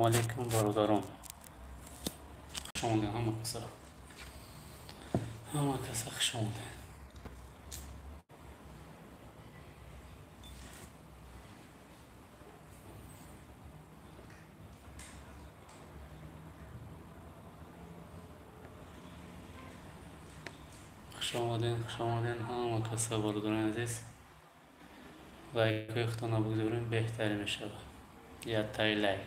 Алейкум, бародарон. Хуш омадед ҳама каса. Ҳама каса хуш омадед. Хуш омадед, хуш омадед ҳама каса, бародарони азиз. Лайкҳои худтонро бигзорем, беҳтар мешавад. Яктаи лайк.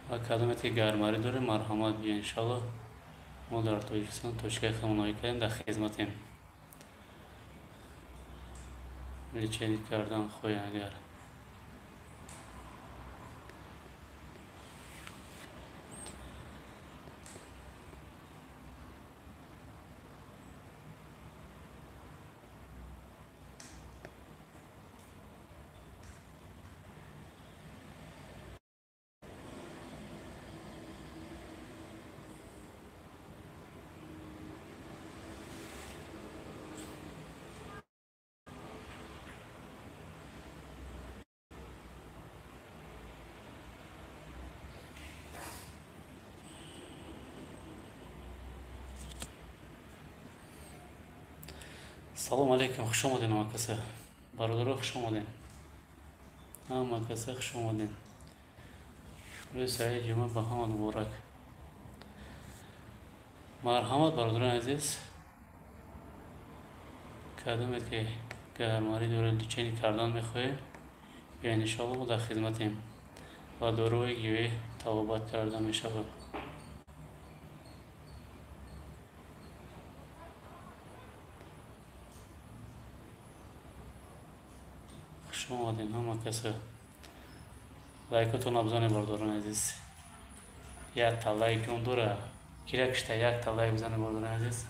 Ва кадомет ки гармарӣ дорем, марҳамат биё, иншалло. Мо дар Тоҷикистон точкаи худамон кардем, дар хизматем. Лечение кардан хоҳем агар. Салом алейкум, хуш омадед ҳама каса. Бародаро, хуш омадед. Ҳама каса хуш омадед. Рӯзи саиди ҷумъа ба ҳама муборак. Марҳамат, бародарони азиз. Кадомет ки гармарӣ доред, лечение кардан мехоҳед, биёед, иншоалло, мо дар хизматем. Ва доруҳои гиёҳӣ табобат карда мешавад. Хуш омадед ҳама каса. Лайкотонро бизанед, бародарони азиз. Якта лайк он дора. Кира кишта якта лайк бизанед, бародарони азиз.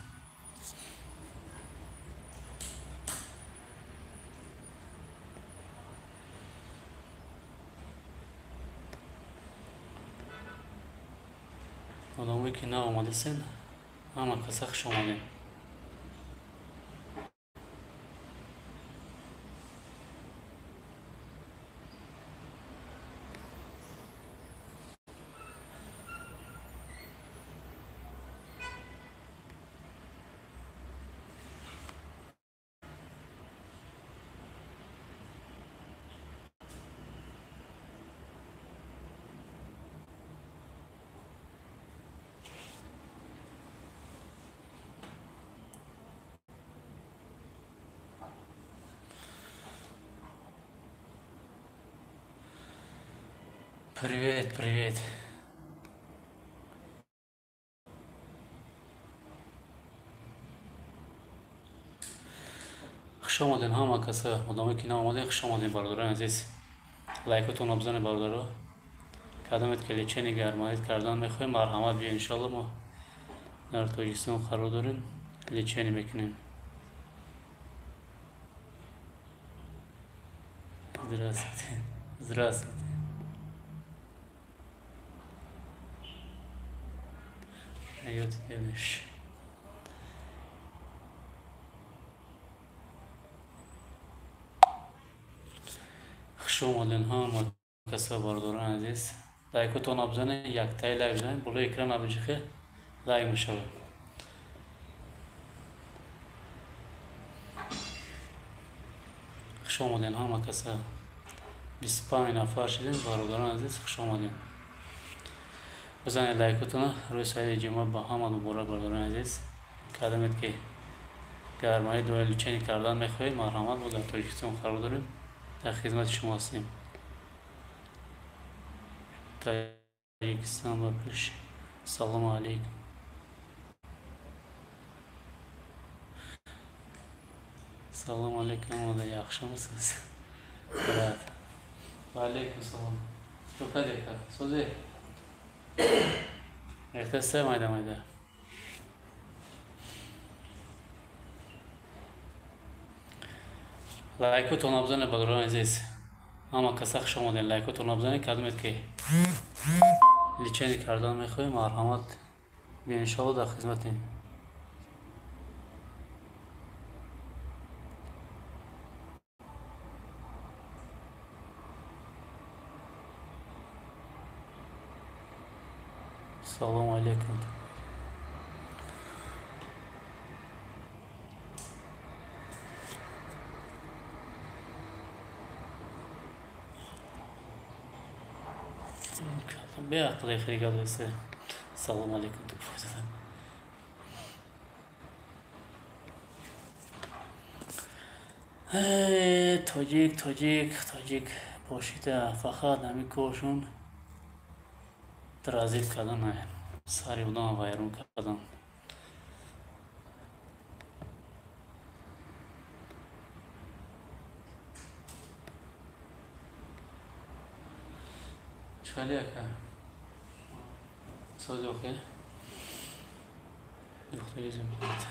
Одамое ки нав омадасен, ҳама каса хуш омадед. Привет, привет. Хуш омадед ҳама каса. Одамое ки нав омадед, хуш омадед, бародарони азиз. Лайкотонро бизанед, бародаро. Кадомет ки лечение гармарид кардан мехоҳем, марҳамат биё, иншоалло, мо дар Тоҷикистон қарор дорем, лечение мекунем. Здравствуйте. Здравствуйте. Ҳаёт делиш. Хуш омадед ҳама каса, бародарони азиз. Лайкотонро бизанед, яктаи лайк бизанед, болои экран абиҷихе лайк мешавад. Хуш омадед ҳама каса. 25 нафар шудем, бародарони азиз, хуш омадед. Бизанед лайкотонро, рӯзи саиди ҷумъа ба ҳама муборак, бародарони азиз. Кадомет ки гармарӣ доред, лечение кардан мехоҳед, марҳамат, мо дар Тоҷикистон қарор дорем, дар хизмати шумо ҳастем. Тоҷикистон ба пеш. Салому алейкум. Салому алейкум, омада яхшимисиз? Брат. Ва алейкум салом. Чӯка дека, созе? Эртасе майда майда. Лайкотонро бизанед, бародарони азиз. Ҳама каса хуш омадед. Лайкотонро бизанед, кадомет ки лечение кардан мехоҳем, марҳамат биё, иншоалло, дар хизматем. Салому алейкум. Беақле хеле. Салому алейкум. Тоҷик, тоҷик, тоҷик бошида фақат ҳамин коршон тразит кардан, сари одам вайрон кардан. Чӣ ака? Сози охе? Духтари зимхат.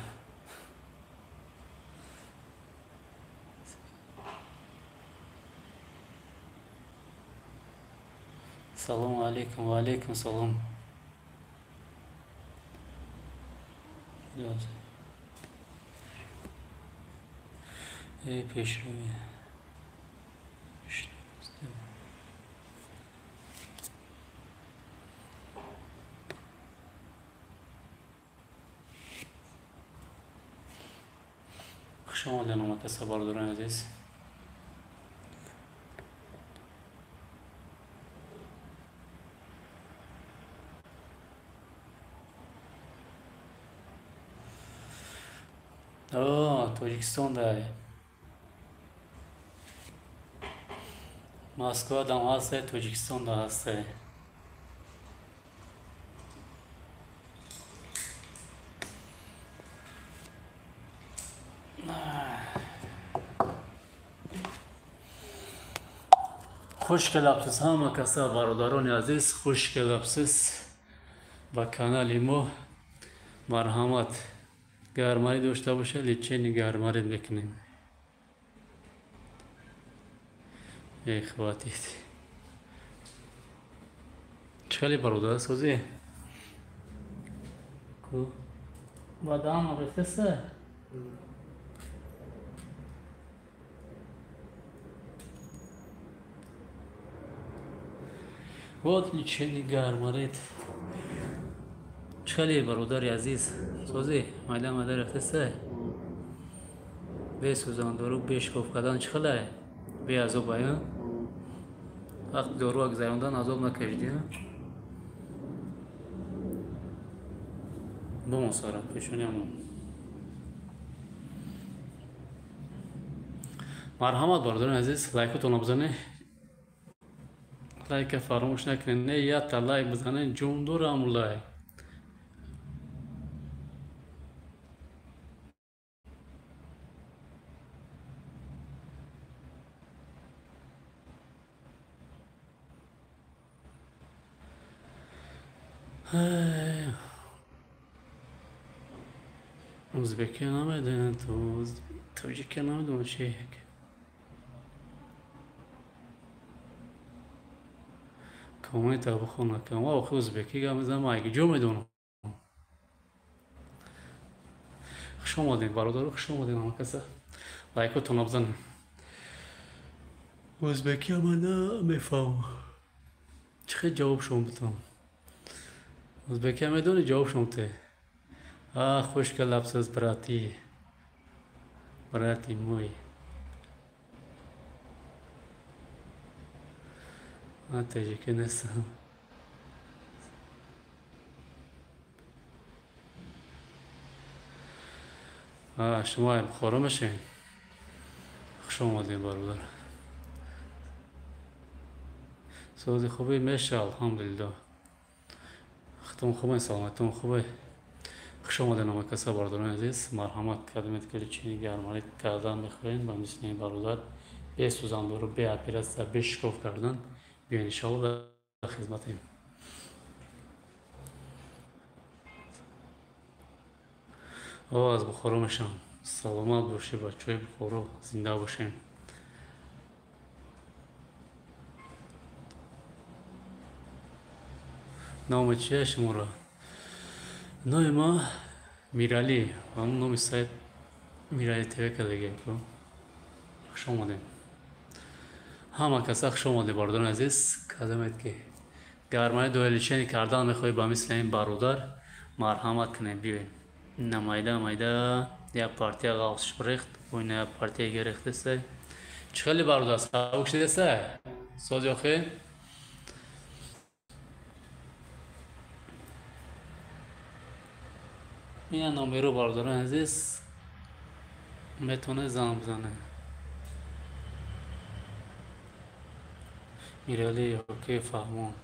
Салому алейкум, ва алейкум салом. Эй, пешравӣ. Хуш омадед омадаса бародарони азиз. Тоҷикистон дай. Москва дам ҳасте, Тоҷикистон да ҳасте. Хуш келабсиз ҳама каса бародарони азиз, хуш келабсиз ба канали мо. Марҳамат. Гармарӣ дошта бошад, лечение гармарӣ мекунем. Эй, хватит. Чӣ хеле бародар созӣ? Ку? Бадам рехтеса? Вот лечение гармарит. Чӣ хеле бародари азиз созӣ? Майда майда рафтеса? Бе сӯзандору, бе шикоф кардан чӣ хеле? Бе азоб ая? Вақти доруа гузарондан азоб накашидӣ? Бомон сара, пешониамон. Марҳамат бародарони азиз, лайкотонро бизанед. Лайка фаромӯш накунед, не якта лайк бизанед, ҷон дорам лайк. Узбеки намедонанд, тоҷики намедонанд чи. Коммента бихонам. Ма охи узбекӣ гап мезанам, ма ҷо медонам. Хуш омадед бародаро, хуш омадед ҳама каса. Лайкотонро бизанед. Узбекӣ ман намефаҳмам. Чӣ хел ҷавоб шумо битавонам? Узбекия медонӣ ҷавоб шумо те? А, хуш келабсиз, брати. Брати мой. Ман тоҷикӣ нестам. Шумо Бухоро мешавед? Хуш омадед бародар. Сози хубе меша, алҳамдулиллоҳ. Хатон хубе, саломатон хубе. Хуш омадед ҳама каса бародарони азиз. Марҳамат кардем ки лечение гармарит кардан мехоҳем ба мисли ин бародар, бе сӯзандору, бе оператсия, бе шикоф кардан. Биёед иншоалло дар хизматем. Аз Бухоро мешавам. Саломат бошед бачаҳои Бухоро, зинда бошем. Номи чия шуморо? Номи ма Миралӣ. Ҳамон номи сайт Миралӣ ТВ кардагем. Хуш омадем. Ҳама каса хуш омадед бародарони азиз. Кадомед ки Гармарит дора лечение кардан мехоҳӣ ба мисли ин бародар, марҳамат кунед биёед. Ина майда майда як партия ғафсш рехт, ина як партия дига рехтеста. Чӣ хеле бародар сабук шидеста? Сози охир? Ина номеру бародарони азиз метавонед занг бизанед. Мирали окей фаҳмон.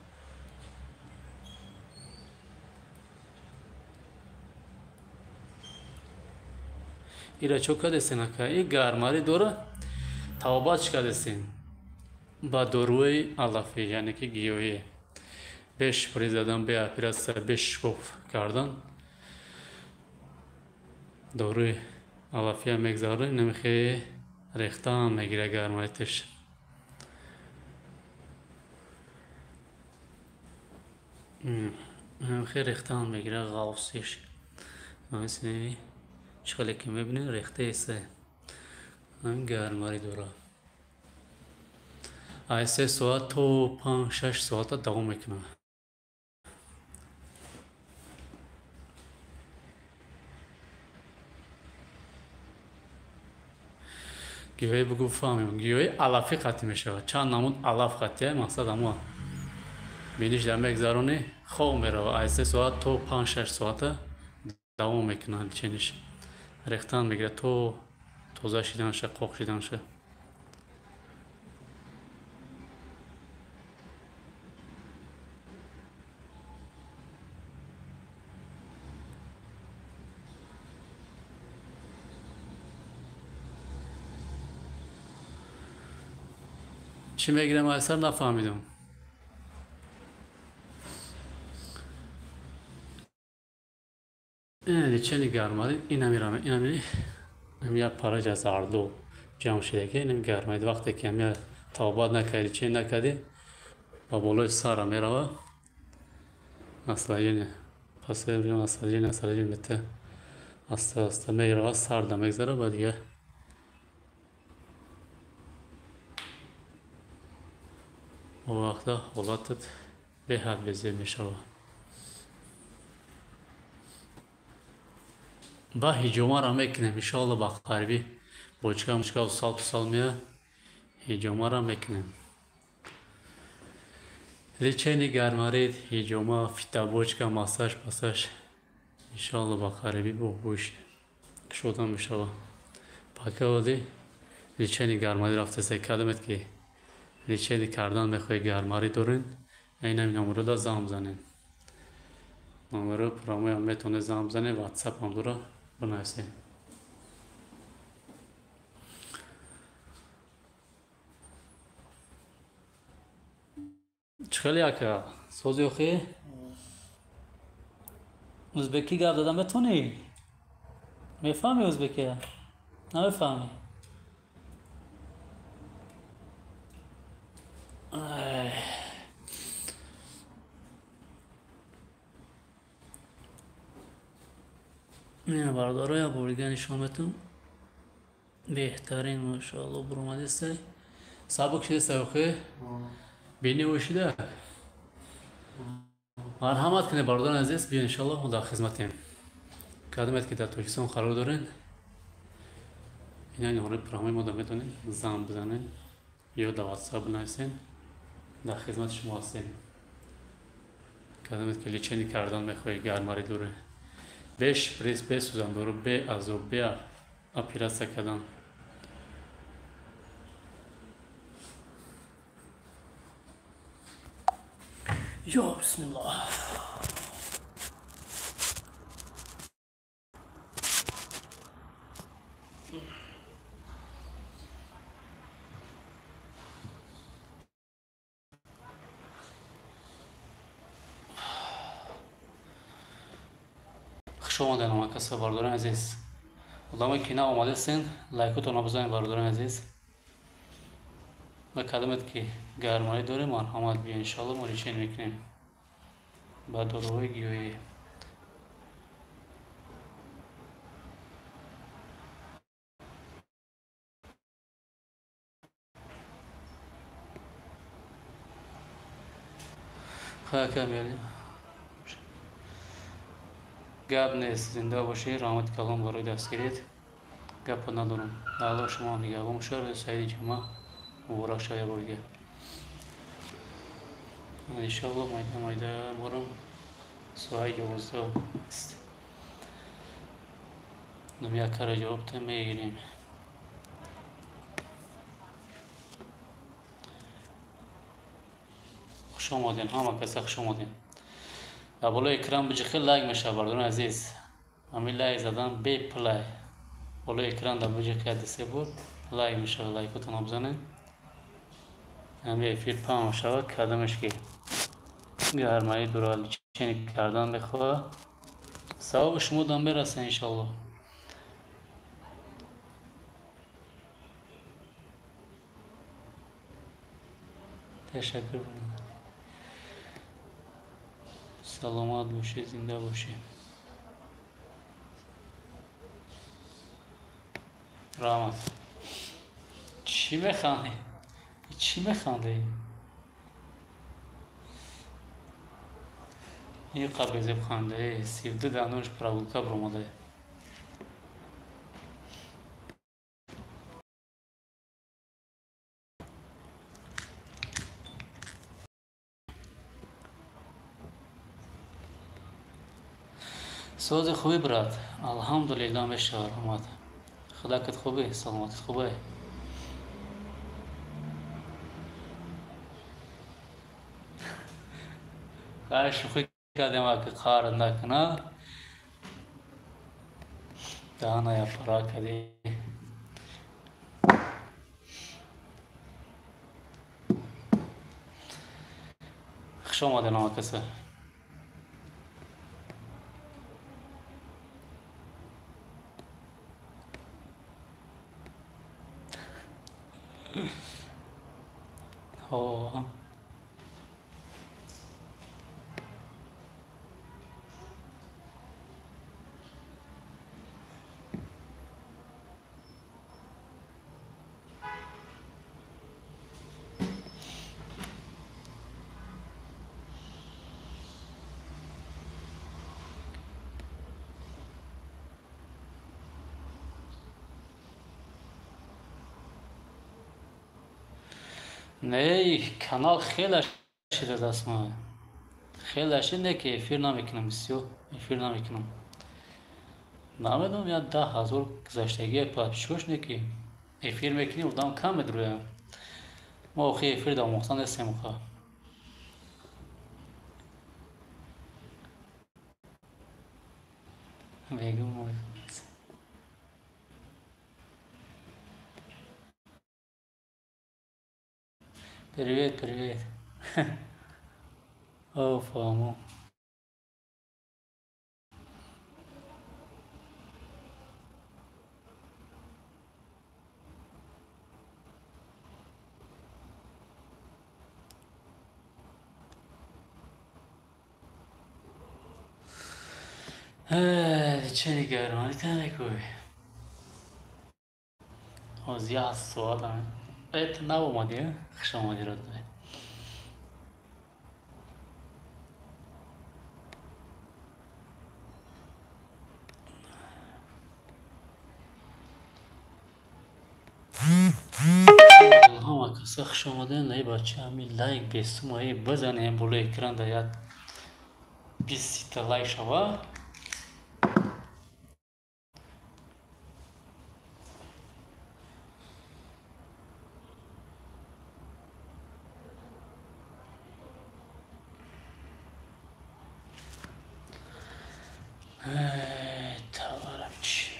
Ира чо кардестен ака? И гармарӣ дора тавбат чӣ кардестен? Ба доруи алафӣ, яъне ки гиёҳӣ. Бе шприц задан, бе оператсия, бе шикоф кардан. Доруи алафия мегзаронем, намехе рехтан мегира гармариташ. Намехе рехтан мегира ғафсиш. Мисли чӣ хеле ки мебинед рехтаест. Гармарӣ дора. Аз 3 соат то 5-6 соата давом мекунад. Гиёҳӣ бугӯ фаҳмем. Гиёҳи алафӣ қатъӣ мешавад. Чанд намуд алаф қатъия, мақсад ҳамон. Биниш дар мегзаронӣ, хоб меравад. Аз 3 соат то 5-6 соата давом мекунад лечениш. Рехтан мегирад то тоза шиданша, қоқ шиданша. Чӣ мегирам аз сар нафаҳмидам. Лечение гармарит инамирам, инами як параҷ аз зардо ҷамъ шуда ки инами гармарит вақте ки ҳамя тавбат накардӣ, лечение накардӣ, ба болои сара мерава. Наслаждение, наслаждение, наслаждение мета аста аста мерава, сарда мегзара, ба дигар он вақта ҳолатат беҳад безеб мешавад. Ба ҳиҷомаро мекунем иншоалло ба қарибӣ. Бочка мучка сал пусал меяд, ҳиҷомаро мекунем. Лечение гармарит, ҳиҷома, фитобочка, массаж, пассаж иншоалло ба қарибӣ бо гӯш кушода мешавад. Пока вале лечение гармарит рафтасе кардамед ки лечение кардан мехоҳед гармарит доред, инами номерода занг бизанед. Номеро пурамоям метавонед занг бизанед, ватсап ҳам дора бинависед. Чӣ хеле ака? Сози охир? Ӯзбекӣ гап зада метавонӣ? Мефаҳмӣ ӯзбекия? Намефаҳмӣ? Ина бародаро як бор дига нишон метум. Беҳтарин машоалло буромадеста. Сабук шидеста охир? Бини ошида? Марҳамат кунед бародарони азиз, биё иншоалло мо дар хизматем. Кадомед ки дар Тоҷикистон қарор доред, ина номерои программаи мо метавонед занг бизанед ё дар ватсап бинависед. Дар хизмати шумо ҳастем. Кадомед ки лечение кардан мехоҳед, гармарӣ доред, бе шприц, бе сӯзандору, бе азоб, бе оператсия кардан. Ё бисмиллоҳ. Хуш омадед ҳамакаса бародарони азиз. Одамое ки нав омадастен, лайкотонро бизанед бародарони азиз. Ва кадомед ки гармарӣ дорем, марҳамат биё иншоалло мо лечение мекунем ба доруҳои гиёҳӣ. Хака мелем. Гап нест, зинда бошӣ, раҳмати калон барои дастгирият. Гапа надорам. Аллоҳ шумо нигаҳбон бошад. Рӯзи саиди ҷумъа муборак шавад як бори дигар. Иншоалло майда майда борам. Соати 11. Якара ҷавоб мегирем. Хуш омадем, ҳама каса хуш омадем. Дар болои экран биҷихе лайк мешавад, бародарони азиз. Ҳамин лайк задан беплай. Болои экран дар биҷихе 1-3 бор лайк мешавад. Лайкотонро бизанед. Ҳамин эфир паҳн мешавад. Кадомеш ки гармаи дура лечение кардан мехоҳад, савоби шумо дам мерасад иншоалло. Ташаккур. Саломат бошед, зинда бошед. Раҳмат. Чӣ механдӣ? Чӣ механдӣ? Ин қабезеб ханда, 32 дандонаш прогулка баромада. Сози хуби брат, алҳамдулиллаҳ мешавад, раҳмат. Худакат хубе, саломатит хубе. Хай шӯхӣ кардем, ака қаҳр накуна. Даҳана пара кардӣ. Хуш омадед ҳама каса. Ҳо. Не, канал хеле шида даст ма. Хеле шид, не ки эфир намекунам, бисёр эфир намекунам. Намедонам, я 10 000 гузаштагия подписчикош, не ки эфир мекунем, одам кам медурӯям. Мо охи эфир дар омӯхта нестем оха. Мегӯм. Привет, привет. О, фаҳмо. Чӣ нигаронӣ намекӯй? Ҳозир як соат это нав омадӣ, хуш омадӣ, родной. Ҳама каса хуш омадем. Наи бача, ҳамин лайк бесумаи бизанем болои экран да як 20 та лайк шава. Таварам чӣ?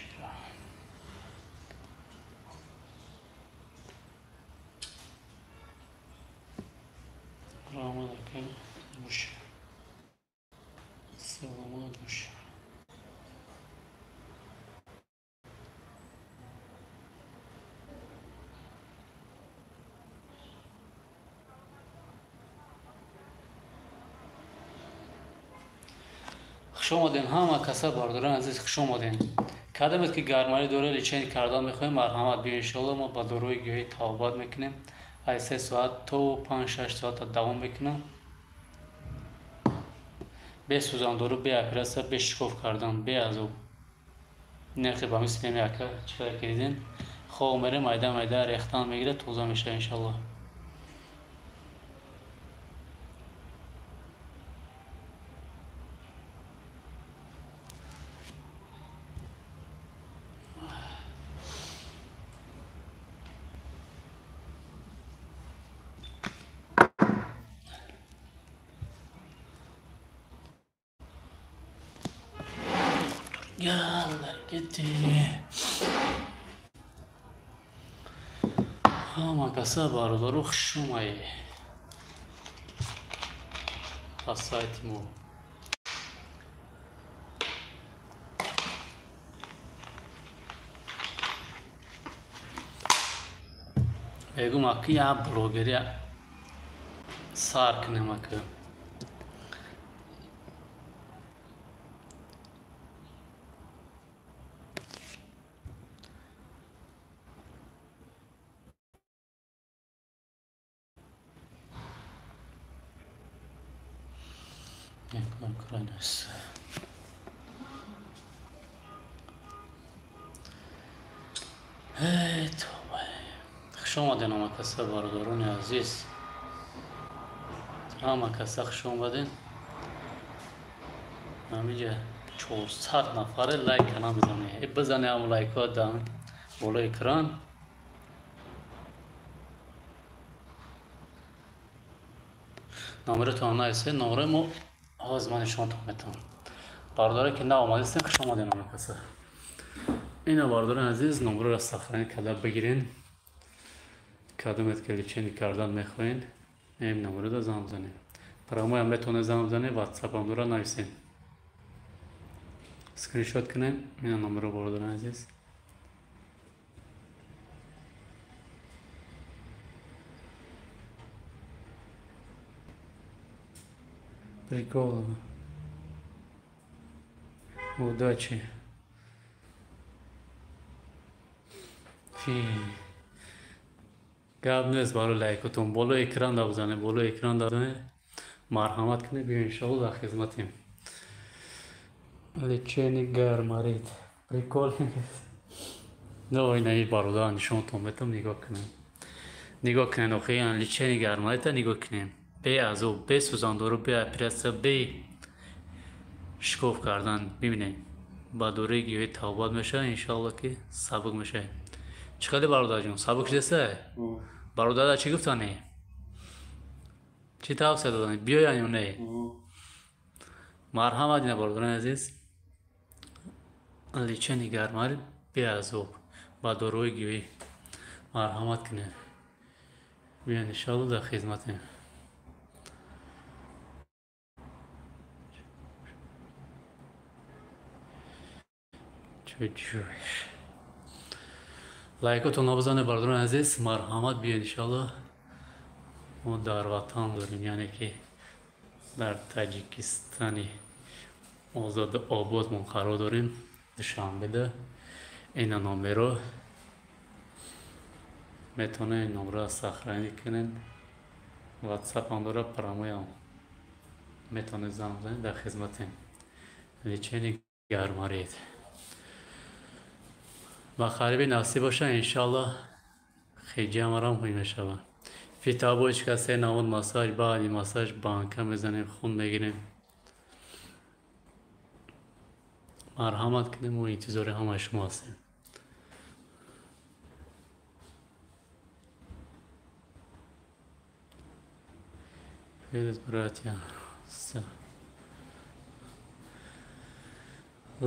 Раҳмат, ака, бош. Саломат бош. Хуш омадем ҳама каса, бародарони азиз, хуш омадем. Кадомед ки гармарӣ дора, лечение кардан мехоҳем, марҳамат биё, иншоалло мо ба доруи гиёҳӣ табобат мекунем. Аз 3 соат то 5-6 соата давом мекунам. Бе сӯзандору, бе оператсия, бе шикоф кардан, бе азоб. Нерхи ба мисли ами ака чӣ ки дидем, хоб мерем, майда майда рехтан мегирад, тоза мешавад иншаллоҳ. Yalla кетти. Ҳама каса бародару хуш омадед ба сайти мо. Мегӯм аки як блогери сар кунем ака. Хуш омадед ҳама каса бародарони азиз. Ҳама каса хуш омадед. Ҳамиҷа 400 нафаре лайк намезанед. Бизанед ҳамон лайкҳо дар болои экран. Номератон нависед, номерои мо ҳозир ман нишонтон метавонам. Бародаре ки наомадастем, хуш омадед ҳама каса. Ина бародарони азиз, номероро сохранӣ карда бигирен. Кадомет ки лечение кардан мехоҳед, ин номероро занг бизанед. Прямоям метавонед занг бизанед, ватсапам дора нависед. Скриншот кунед, ина номеро бародарони азиз. Прикол. Удачи. Гап нест барои лайкотон. Болои экран да бизанед, болои экран да бизанед. Марҳамат кунед, биё иншоалло дар хизматем. Лечение гайморит. Прикол нест. Ина ин бародар нишонтон метавонам, нигоҳ кунед. Нигоҳ кунед охи, лечение гайморита нигоҳ кунед. Бе азоб, бе сӯзандору, бе оператсия, бе шикоф кардан. Бибинед, ба дораи гиёҳӣ тавбат мешавад, иншоалло ки сабук мешавад. Чӣ қадар бародарҷон, сабук шудеста? Бародарда чӣ гуфтанӣ? Чӣ тавсия додани? Биёян ё не? Марҳамат ина бародарони азиз. Лечение гайморит бе азоб, ба дорои гиёҳӣ. Марҳамат кунед. Биён иншоалло дар хизматем. Лайкотон набизанед бародарони азиз, марҳамат биёед иншоалло. Мо дар ватан дорем, яъне ки дар Таҷикистони озоду ободмон қарор дорем, Душанбеда. Ина номеро метавонед номеро сохранӣ кунед. Ватсапам дора, прямоям метавонед занг бизанед, дар хизматем. Лечение гайморит. Ба қариби насиб бошад, иншоалло хиҷамарам ҳуй мешавад. Фитобочка се намуд массаж, баъди массаж банка мезанем, хун мегирем. Марҳамат кунем, мо интизори ҳамаи шумо ҳастем. Привет, братья.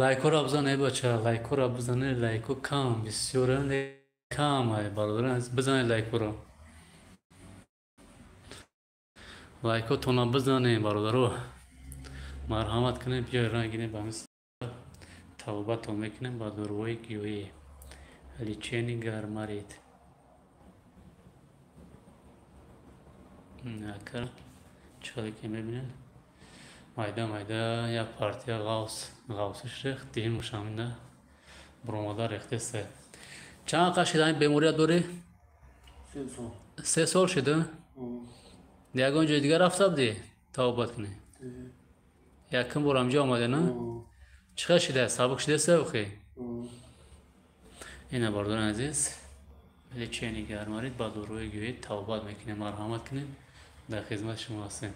Лайкҳоро бизанед бача, лайкҳоро бизанед, лайкҳо кам, бисёранд, кам бародарон, бизанед лайкҳоро. Лайкҳотонро бизанед бародаро. Марҳамат кунед, биёед ранг гиред ба мисли тавбатон мекунем ба доруҳои гиёҳӣ. Лечение гайморит. Ака чӣ ки мебинед, майда майда як партия ғавсиш рехт, дим шамина буромада рехтеста. Чанд қад шида ин беморият дорӣ? 3 сол. 3 сол шида? Ягон ҷои дигар рафта будӣ тавбат кунӣ? Якум бор ҳамҷо омаде, на? Чӣ қадр шида? Сабук шидаста охи? Ина, бародарони азиз, лечение гайморит ба доруҳои гиёҳӣ табобат мекунем. Марҳамат кунед, дар хизмати шумо ҳастем.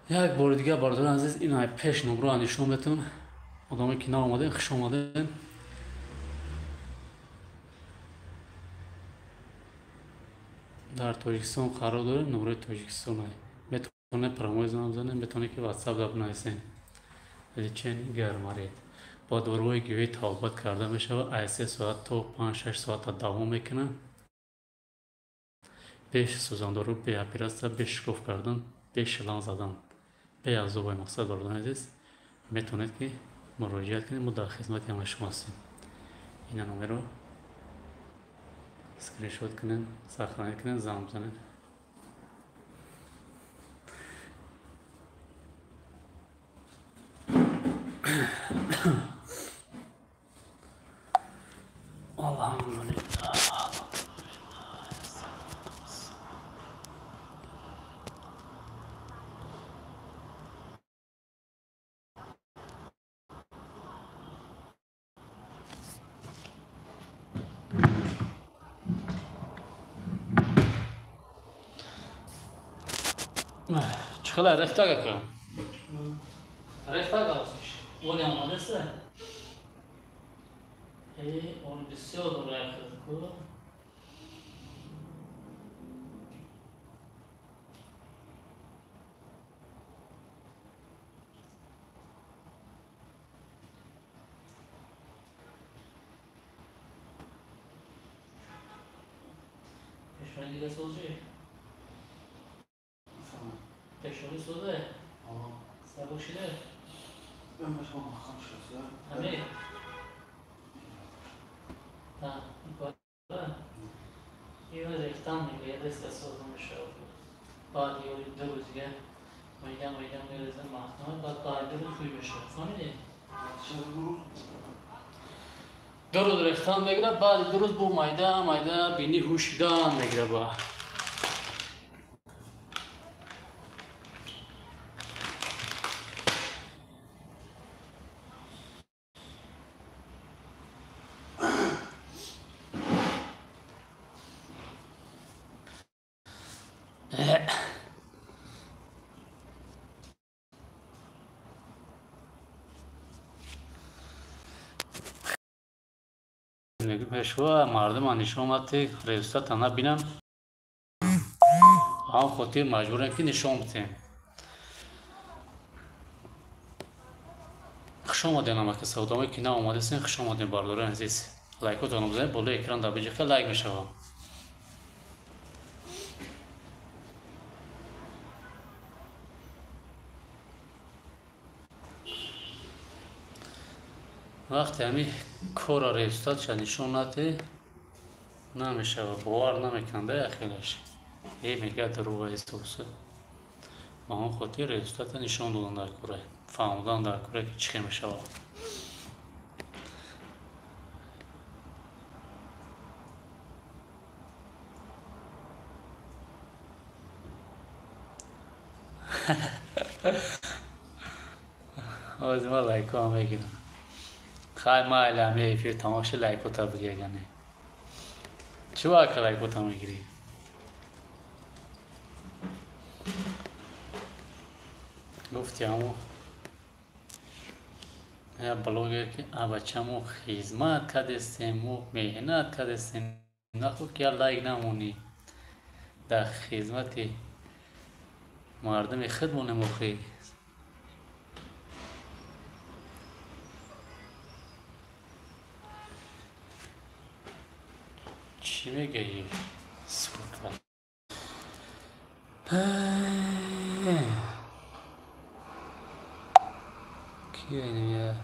Як бори дигар, бародарони азиз, ин пеш номро нишон метон. Одамое ки нав омадем, хуш омадем. Дар Тоҷикистон қарор дорем, номрои Тоҷикистон. Метавонед прямой занг бизанед, метавонед ки ватсап да бинависед. Лечение гайморит бо доруҳои гиёҳӣ табобат карда мешавад. Аз 3 соат то 5-6 соата давом мекунад. Бе сӯзандору, бе оператсия, бе шикоф кардан, бе шланг задан, бе азобои мақсад. Бародарони азиз, метавонед ки муроҷиат кунед, мо дар хизмати ҳамаи шумо ҳастем. Ина номерро скриншот кунед, сохранить кунед, занг бизанед. Алҳамдулиллаҳ. Чӣ хела рехтак, ака? Рехтак авсиш оли омадаста? Он бисёр дораяхку. Пешони дига созӣ? Пешони созе? Сабук шида? Ами? Ин рехтан мегӯяд, реста соза мешавад. Баъд ёли 2 рӯз дига майда майда мереза маҳкама, баъд баъди 2 рӯз ҳуй мешавад. Фаҳмидӣ? 2 рӯз рехтан мегирад, баъди 2 рӯз бо майда майда бини ҳушидан мегирад ба. Пешва мардума нишон омад, результата набинам, ҳам хотир маҷбурем ки нишон бидем. Хуш омадем, намаки савдомое ки нав омадастем, хуш омадем, бародарони азиз. Лайкотонро бизанед, болои экран дар биҷиқа лайк мешавад. Вақте ҳамин корро результатша нишон надиҳ, намешавад, бовар намекунанд яхелаш. Е, мегӯяд, дурӯға эҳсоса. Ба он хотир результата нишон додан дар кора, фаҳмодан дар кора, ки чӣ хел мешавад. Ҳозир ман лайкҳоам мегирам. Хай, майли, ҳами эфир тамом шуд, лайкота бигиргане. Чӣ вака лайкота мегирӣ? Гуфти ҳамо я блогер ки абачамо хизмат кардестем, мо меҳнат кардестем, нахӯ ки я лайк намонӣ. Дар хизмати мардуми худ монем охӣ. Чӣ мегӯӣ, сука? Кия инам?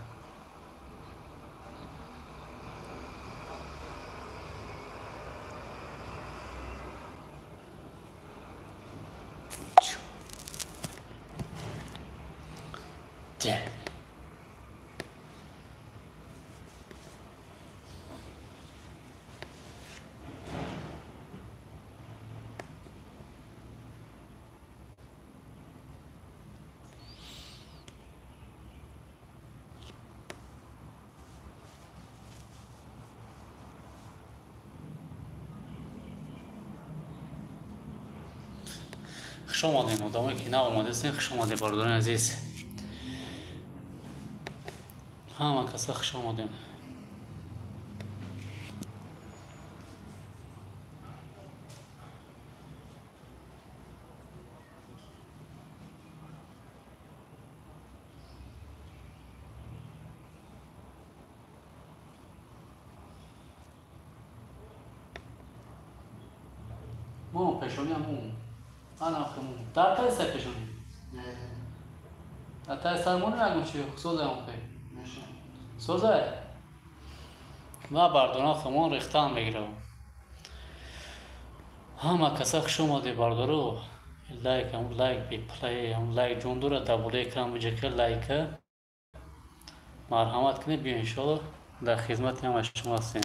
Хуш омадем, одамое ки нав омадастем, хуш омадем, бародарони азиз. Ҳама каса хуш омадем. Мо пешони ҳамун. Ана хумун. Дар таи сар пешони. Дар таи сар мо нагун чи соза ҳам хе. Соза. Ма бардона хумон рехтан мегирам. Ҳама каса хуш омадед, бародаро. Лайк, ҳам лайк биплай, ҳам лайк ҷон дора дар болои экран биҷака лайка. Марҳамат кунед, биё иншоалло дар хизмати ҳама шумо ҳастем.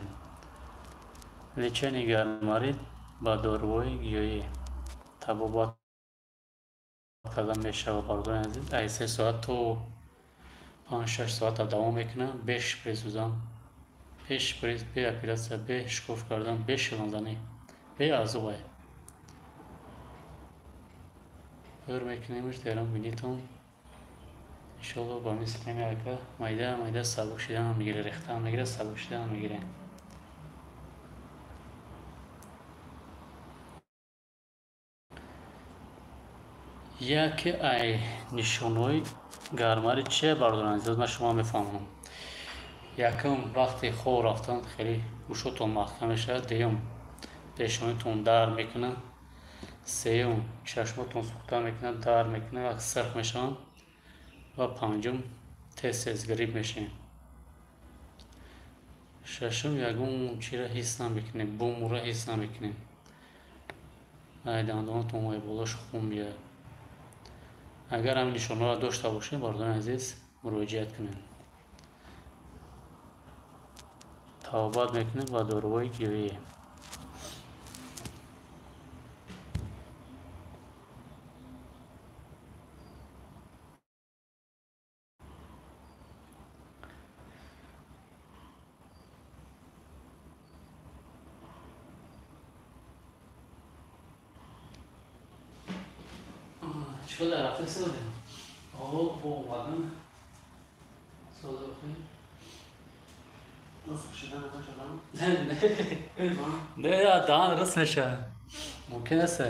Лечение гармарид ба доруҳои гиёҳӣ табобат карда мешавад, бародарони азиз. Ай 3 соат то 5-6 соата давом мекунад. Бе шприц зудан, бе шприц, бе оператсия, бе шикоф кардан, бе шилонзанӣ, бе азобай. Пур мекунемш дарон бинитон. Иншоалло ба мисли ака майда майда сабук шидан мегирад, рехтан мегирад, сабук шидан мегирад. Яке ай нишонҳои гармари чие, бародарони азиз, ман шумо мефаҳмонам. Якум, вақти хоб рафтан хеле гӯшотон маҳкам мешавад. Дуюм, пешонитон дард мекунад. Сеюм, чашмотон сӯхта мекунад, дард мекунад, вақт сирх мешаванд. Ва панҷум, тез-тез грипп мешавем. Шашум, ягон чиро ҳис намекунем, бумуро ҳис намекунем. Ай дандонатон ой болош хун биёяд. Агар ҳамин нишонҳоро дошта бошем, бародарони азиз, муроҷиат кунед. Табобат мекунем ба доруҳои гиёҳӣ. Чӣ рафта содем? О, бо омадам. Соза бихӯрем. Не, даҳан рост мешавад. Мумкин аст.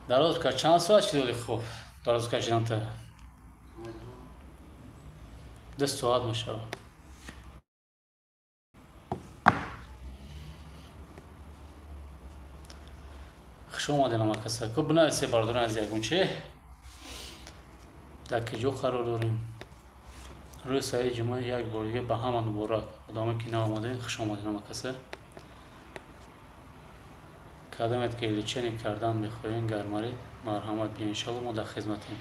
Дароз ка чанд соат чӣ доди хоб? Дароз кашидан та? 2 соат мешавад. Хуш омадед ҳама каса. Ку бинависед, бародарони азиз, ягон чи? Дар куҷо қарор дорем? Рӯзи саиди ҷумъа як бор дига ба ҳама муборак. Одамое ки нав омадед, хуш омадед ҳама каса. Кадомед ки лечение кардан мехоҳем гармарид, марҳамат биё, иншоалло мо дар хизматем.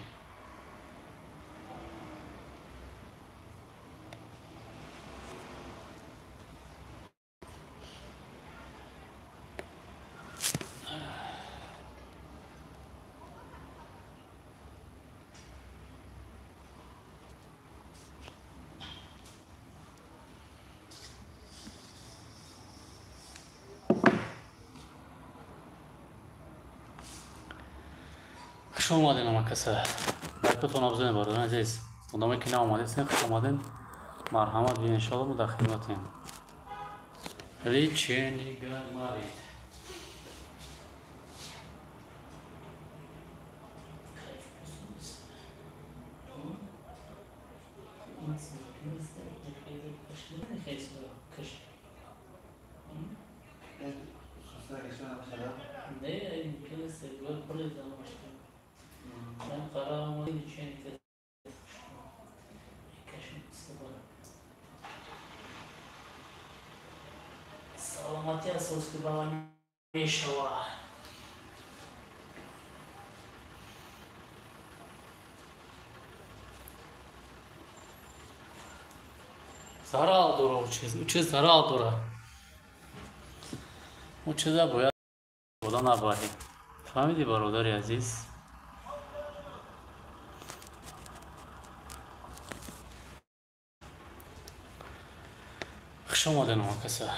Хуш омадед ҳама каса. Лайкотон обзанед, бародарони азиз. Одамое ки нав омадед, хуш омадед. Марҳамат биё, иншоалло мо дар хизматем. Лечение гармарид. Саломатӣ асос ки ба ман мешавад. Зарал дора у чиз, у чиз зарал дора. У чиза бояд бода набарӣ. Фаҳмидӣ, бародари азиз? Хуш омадед ҳама каса.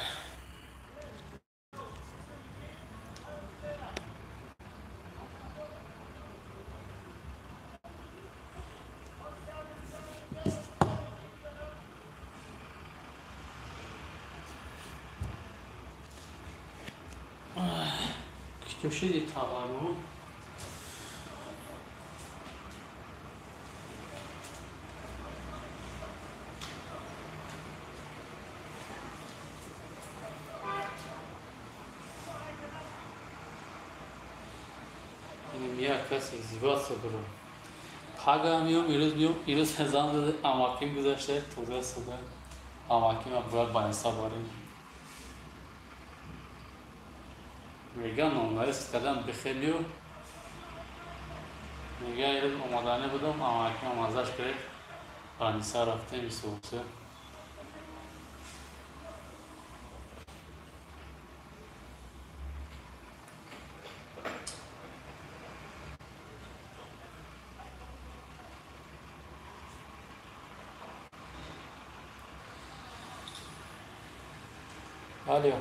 Чӣ таваррум? Як кас издиваться дорам. Пага миём, ирӯз миём, ирӯз зан зада, амаким гузашта, туда суда. Амакима бояд ба инсоф барем. Мега номнавис кардан бихелию. Мега ирӯз омаданӣ будам, амакима маззаш гирифт. Ба Ниса рафтем исосе. Алло.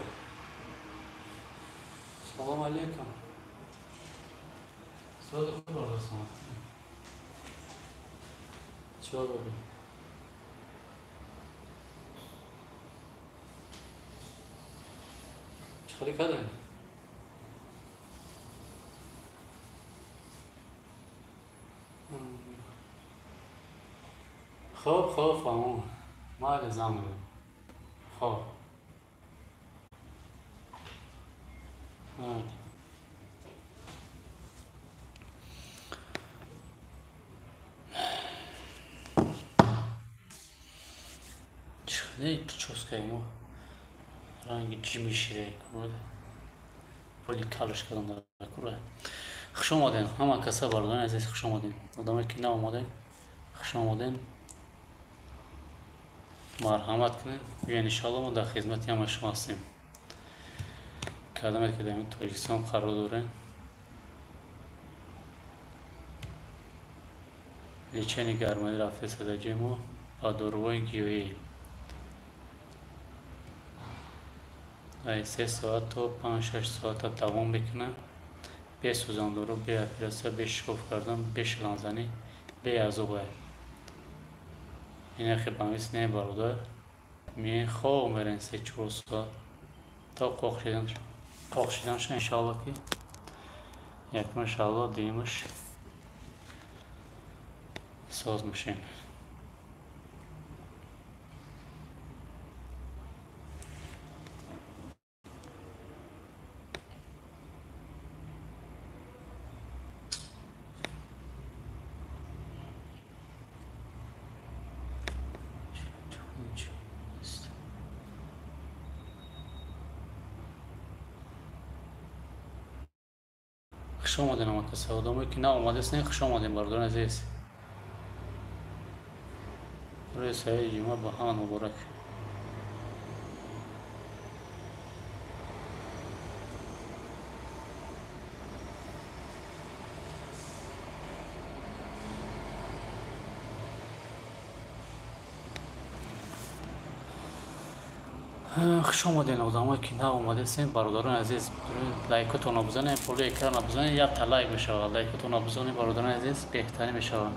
Салом алейкум. Сразу хуб. Чё дорӣ? Чӣ хеле кардем? Хоб, хоб, фаҳмон. Майли зан мегӯям. Хоб. Чихеле прическаи мо ранги ҷими ширек буд. Поли калш кардам дар кура. Хуш омадем ҳама каса, бародарони азиз, хуш омадем. Одамое ки наомадем, хуш омадем. Марҳамат кунед, биёед, иншоалло мо дар хизмати ҳамаи шумо ҳастем. Кардамед ки дар Тоҷикистон қарор дорем. Лечение гармонӣ рафтест дар ҷои мо ба доруҳои гиёҳӣ. Ай 3 соат то 5-6 соата давом мекунад. Бе сӯзандору, бе оператсия, бе шикоф кардан, бе шиланзанӣ, бе азобай. Ин хе ба мисли не бародар. Миен хоб мерен 3-4 соат то қоқ шиданша, иншоалло ки якум иншоалло дуюмаш соз мешем. Хуш омадем ҳама каса, одамое ки наомадастем, хуш омадем, бародарони азиз. Рӯзи саиди ҷумъа ба ҳама муборак. Хуш омадем одамое ки наомадастем, бародарони азиз. Лайкотонро бизанед, болои экранро бизанед, якта лайк мешавад. Лайкотонро бизанед, бародарони азиз, беҳтарин мешавад.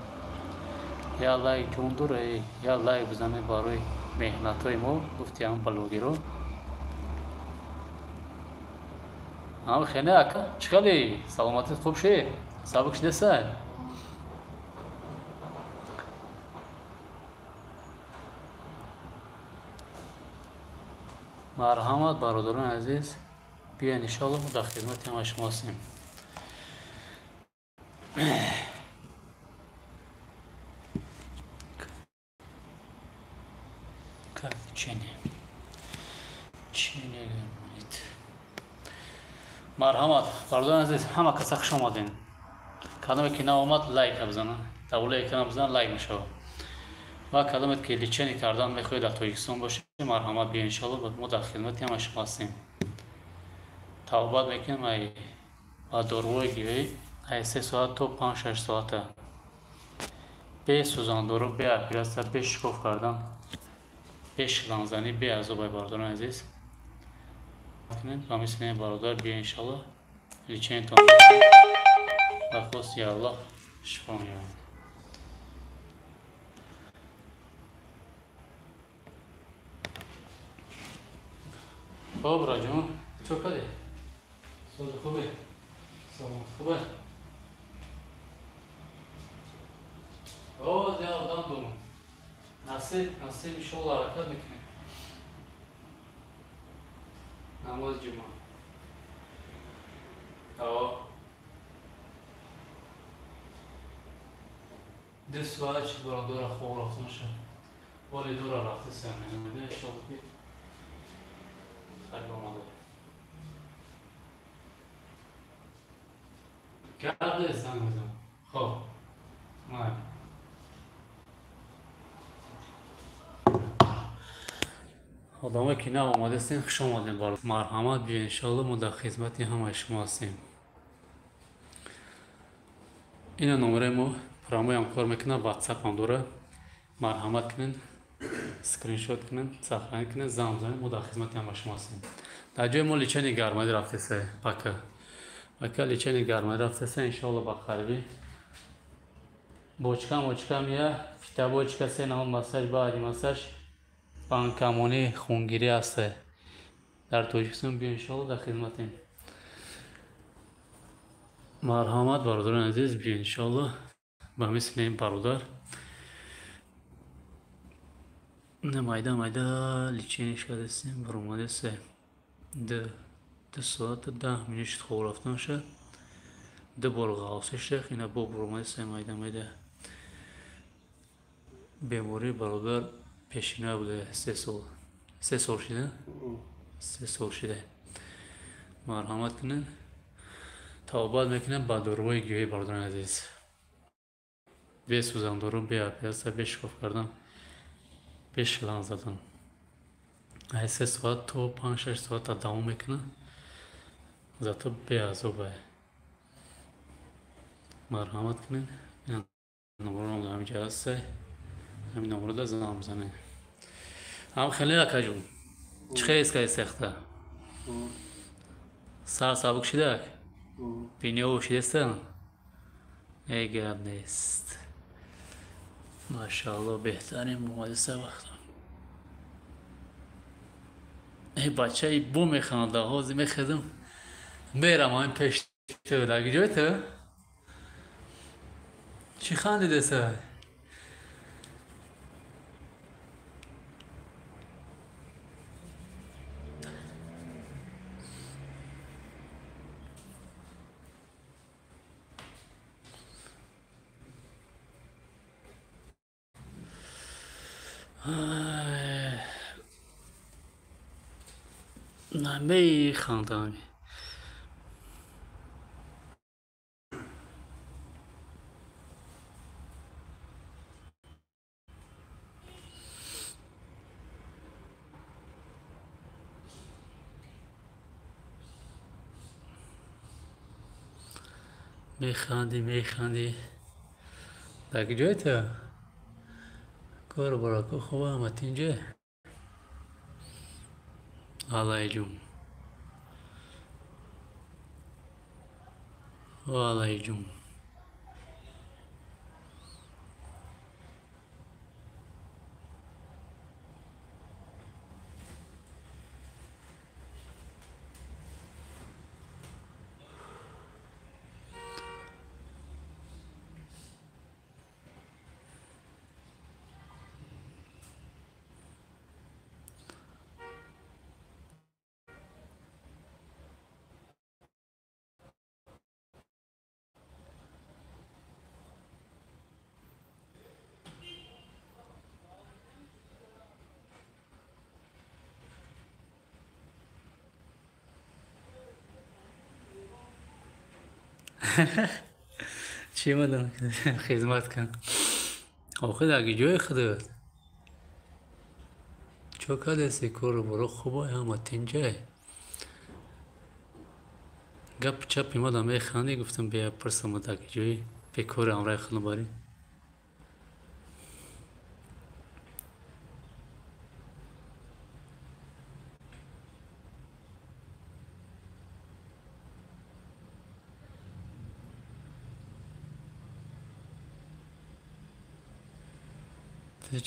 Я лайк ҷон дора, я лайк бизанед барои меҳнатҳои мо, гуфти ҳам блогерро. Ам хене ака, чӣ кардӣ? Саломатит хуб ши? Сабук шидасай? Марҳамат, бародарони азиз, биёед, иншоалло мо дар хизмати ҳамаи шумо ҳастем. Как лечение? Лечение гормонит. Марҳамат, бародарони азиз, ҳама каса хуш омадем. Кадоме ки наомад, лайка бизанад, дар болои экран бизанад, лайк мешавад. Ва кадоме ки лечение кардан мехоҳед дар Тоҷикистон бошед, марҳамат, биёед, иншоалло мо дар хизмати ҳамаи шумо ҳастем. Тавбат мекунем ай ба доруҳои гиёҳӣ ай 3 соат то 5-6 соата. Бе сӯзандору, бе оператсия, бе шикоф кардан, бе шиланзанӣ, бе азобай, бародарони азиз. Ба мисли бародар биёед, иншоалло лечениятон ба хости Аллоҳ шифо меёбад. Хоб, раҷон, чӣ кардӣ? Сози хубе? Салом, хубе? О, я одам дорам. Насиб, насиб, иншоалло ҳаракат мекунем. Намози ҷумъа. О. Ду соат шуд бародара хоб рафтан шуд. Вале дура рафтасиам меомеда, иншоалло ки хайр омада. Гап занг мезанам. Хоб. Май. Одамое ки нав омадастем, хуш омадем бар. Марҳамат биё, иншоалло мо дар хизмати ҳамаи шумо ҳастем. Ина номераи мо прамоям кор мекунад, WhatsApp ҳам дорад. Марҳамат кунед, скриншот кунед, сохранить кунед, занг бизанед, мо дар хизмати ҳамаи шумо ҳастем. Дар ҷои мо лечение гармадӣ рафтеса, пака. Пака лечение гармадӣ рафтеса, иншоалло ба қарибӣ. Бочка мочка мия, фитобочка се намуд массаж, баъди массаж банкамонӣ хунгирӣ ҳаста. Дар Тоҷикистон биё, иншоалло дар хизматем. Марҳамат бародарони азиз, биё иншоалло ба мисли ин бародар. На майда майда лечение кардастем, баромадеса. Ду соату 10 минут шуд хоб рафтан шуд. Ду бор ғавсӣ шуд, ина бо баромадеса майда майда. Бемории бародар пешина буда 3 сол. 3 сол шуда? 3 сол шуда. Марҳамат кунед. Тавбат мекунем ба доруҳои гиёҳӣ бародарони азиз. Бе сӯзандору, бе оператсия, бе шикоф кардан, бе шланг задан. Ай 3 соат то 5-6 соат давом мекунад. Зато беазобае. Марҳамат кунед. Ина номерам дар ҳаминҷа ҳаст. Ҳамин номерда занг бизанед. Ҳам хеле акаҷон. Чӣ хел ҳис кардӣ сехта? Сар сабук шидак? Биниҳо шидастан? Эй гап нест. Машаалло, беҳтарин муҳадиса вақт. Эй бачаи бо механдад, ҳозир мехезам. Мерам ҳамин пеш ту, дар ҷои ту? Чӣ хандидеса? Намехандам. Механдӣ, механдӣ. Дар ҷои ту? Кору барако хуб ҳама тинҷе? Алайҷум. Алайҷум. Чӣ мадам хизмат кун? Охир дар ҷои худат. Чо кардеси кору боро хубай ҳама тинҷай. Гапи чапи мадам механдӣ, гуфтам бия пурсам дар ҷои бекори ҳамраҳи худам барӣ.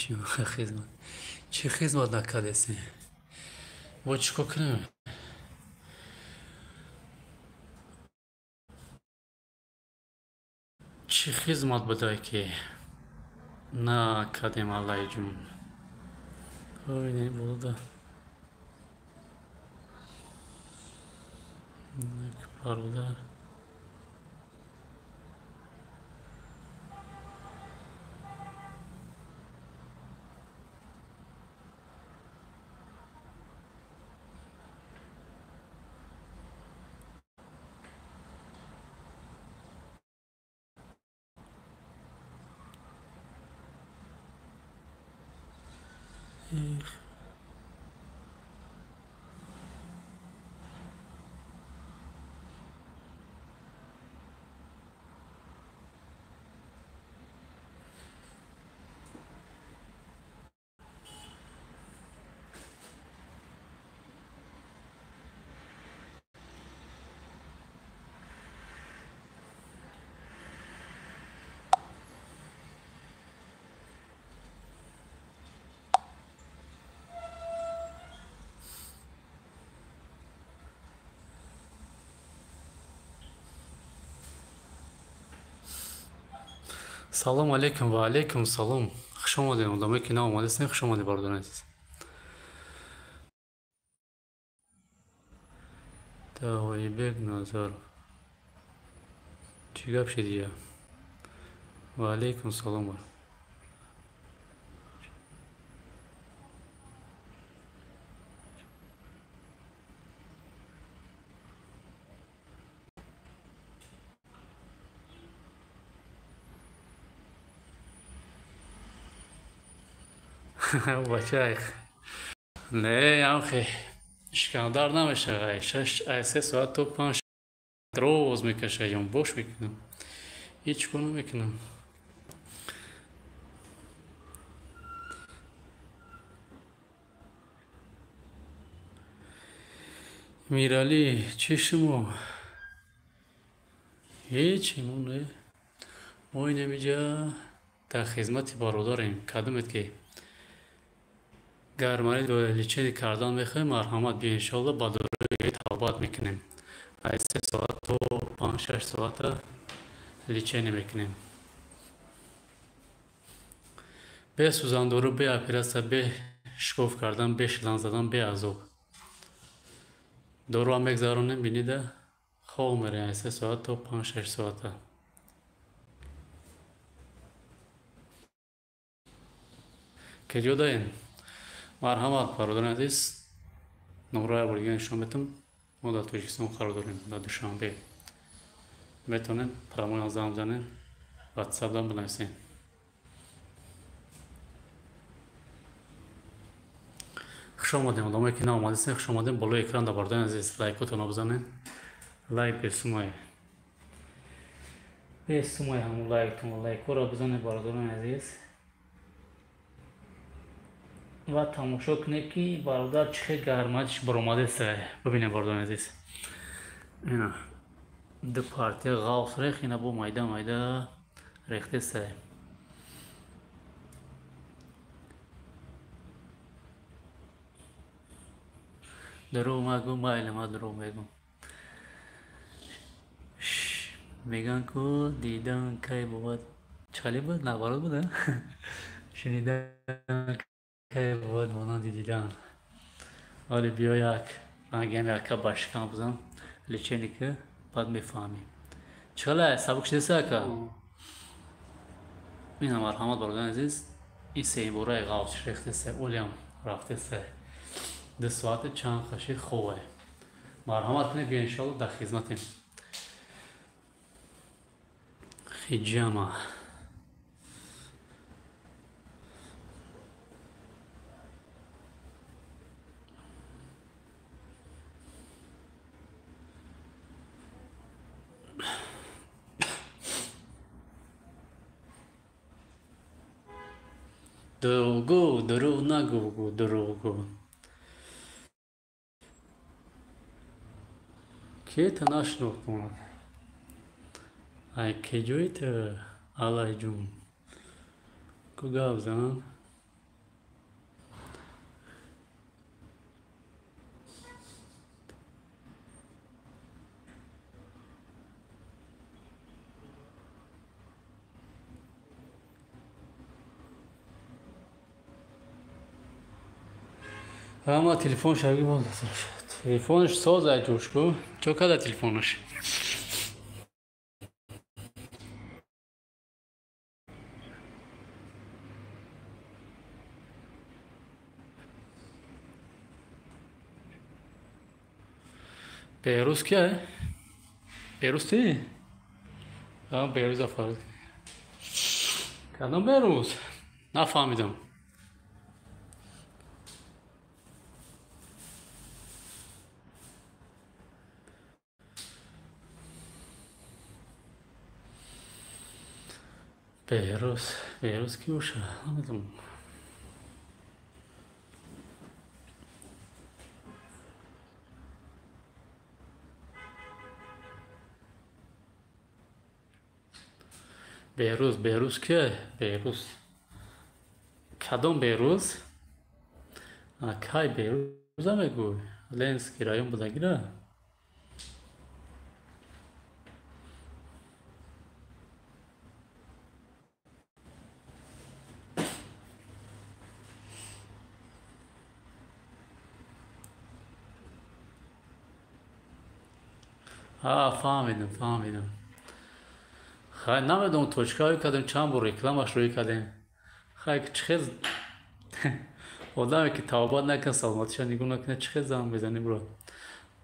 Чӣ хизмат? Чӣ хизмат накардеси? Бо чӣ кор кунем? Чӣ хизмат будай ки накардем, Аллаиҷон? Болода бародар. Салом алейкум ва алейкум салом. Хуш омадед, одамое ки нав омадастед, хуш омадед, бародарони азиз. Тавоибек Назаров. Чӣ гап шидия? Ва алейкум салом. Бачай. Не, амхе. Шикандар намешава. 6 соат то 5 роз мекаша, ям бош мекунам. Ҳеҷ кор намекунам. Мирали, чӣ шумо? Ҳеҷ мо не. Мо инамиҷа дар хизмати бародарем. Кадомед ки гармарид лечение кардан мехоҳем, марҳамат биё, иншоалло ба дорои тавбат мекунем. Аз 3 соат то 5-6 соата лечение мекунем. Бе сӯзандору, бе оператсия, бе шикоф кардан, бе шланг задан, бе азоб. Доруам мегзаронем, бинида хоб мерем аз 3 соат то 5-6 соата. Кеҷо даем? Марҳамат, бародарони азиз, номраи бор дигар нишон метам. Мо дар Тоҷикистон қарор дорем, дар Душанбе. Метавонед прямой занг бизанед, ватсапдам бинависед. Хуш омадем, одамое ки нав омадастед, хуш омадем. Болои экран дар бародарони азиз лайкотонро бизанед. Лайк бесумай. Бесумай ҳамун лайктон, лайкҳоро бизанед, бародарони азиз. Ва тамошо кунед ки бародар чӣ хел гарматиш баромадааст. Бибинед, бародарони азиз. Ина ду партия ғафс рех, ина бо майда майда рехтест. Дурӯғ магӯ, майли ман дурӯғ мегӯм. Мегӯянд ку дидан кай бовад. Чӣ хеле буд? Наоборот буд, шунидан кай бовад монанди дидан. Вале биё як рангиам яка ба шикам бизан, лечение ки баъд мефаҳмӣ. Чӣ хеле сабук шудеса ака? Ина марҳамат, бародарони азиз, ин сеюмбораи ғафс рехтеса, олиам рафтеса. 2 соати чанд қаши хобе. Марҳамат кунед, биё иншоалло дар хизматем. Хиҷама. Дурӯғгӯ, дурӯғ нагӯ, дурӯғгӯ. Ки та нашинохт монад? Ай кеҷои ту, Аллаиҷон? Ку гап зан? Ама телефон шаги боз. Телефонаш соз ай ҷӯшку. Чо када телефонаш? Беҳрӯз кия? Беҳрӯз ти? Беҳрӯза фарз. Кадом Беҳрӯз? Нафаҳмидам. Беҳрӯз, Беҳрӯз ки боша? Намедонам. Беҳрӯз, Беҳрӯз кия? Беҳрӯз. Кадом Беҳрӯз? Кай Беҳрӯза мегӯй? Ленинский район будагира? Фаҳмидам, фаҳмидам. Хай, намедонам точкаҳое кардем, чанд бор рекламаш рӯй кардем. Хай, чӣ хел одаме ки тавбат накунад, саломатиша нигоҳ накунад, чӣ хел занг мезанӣ бро?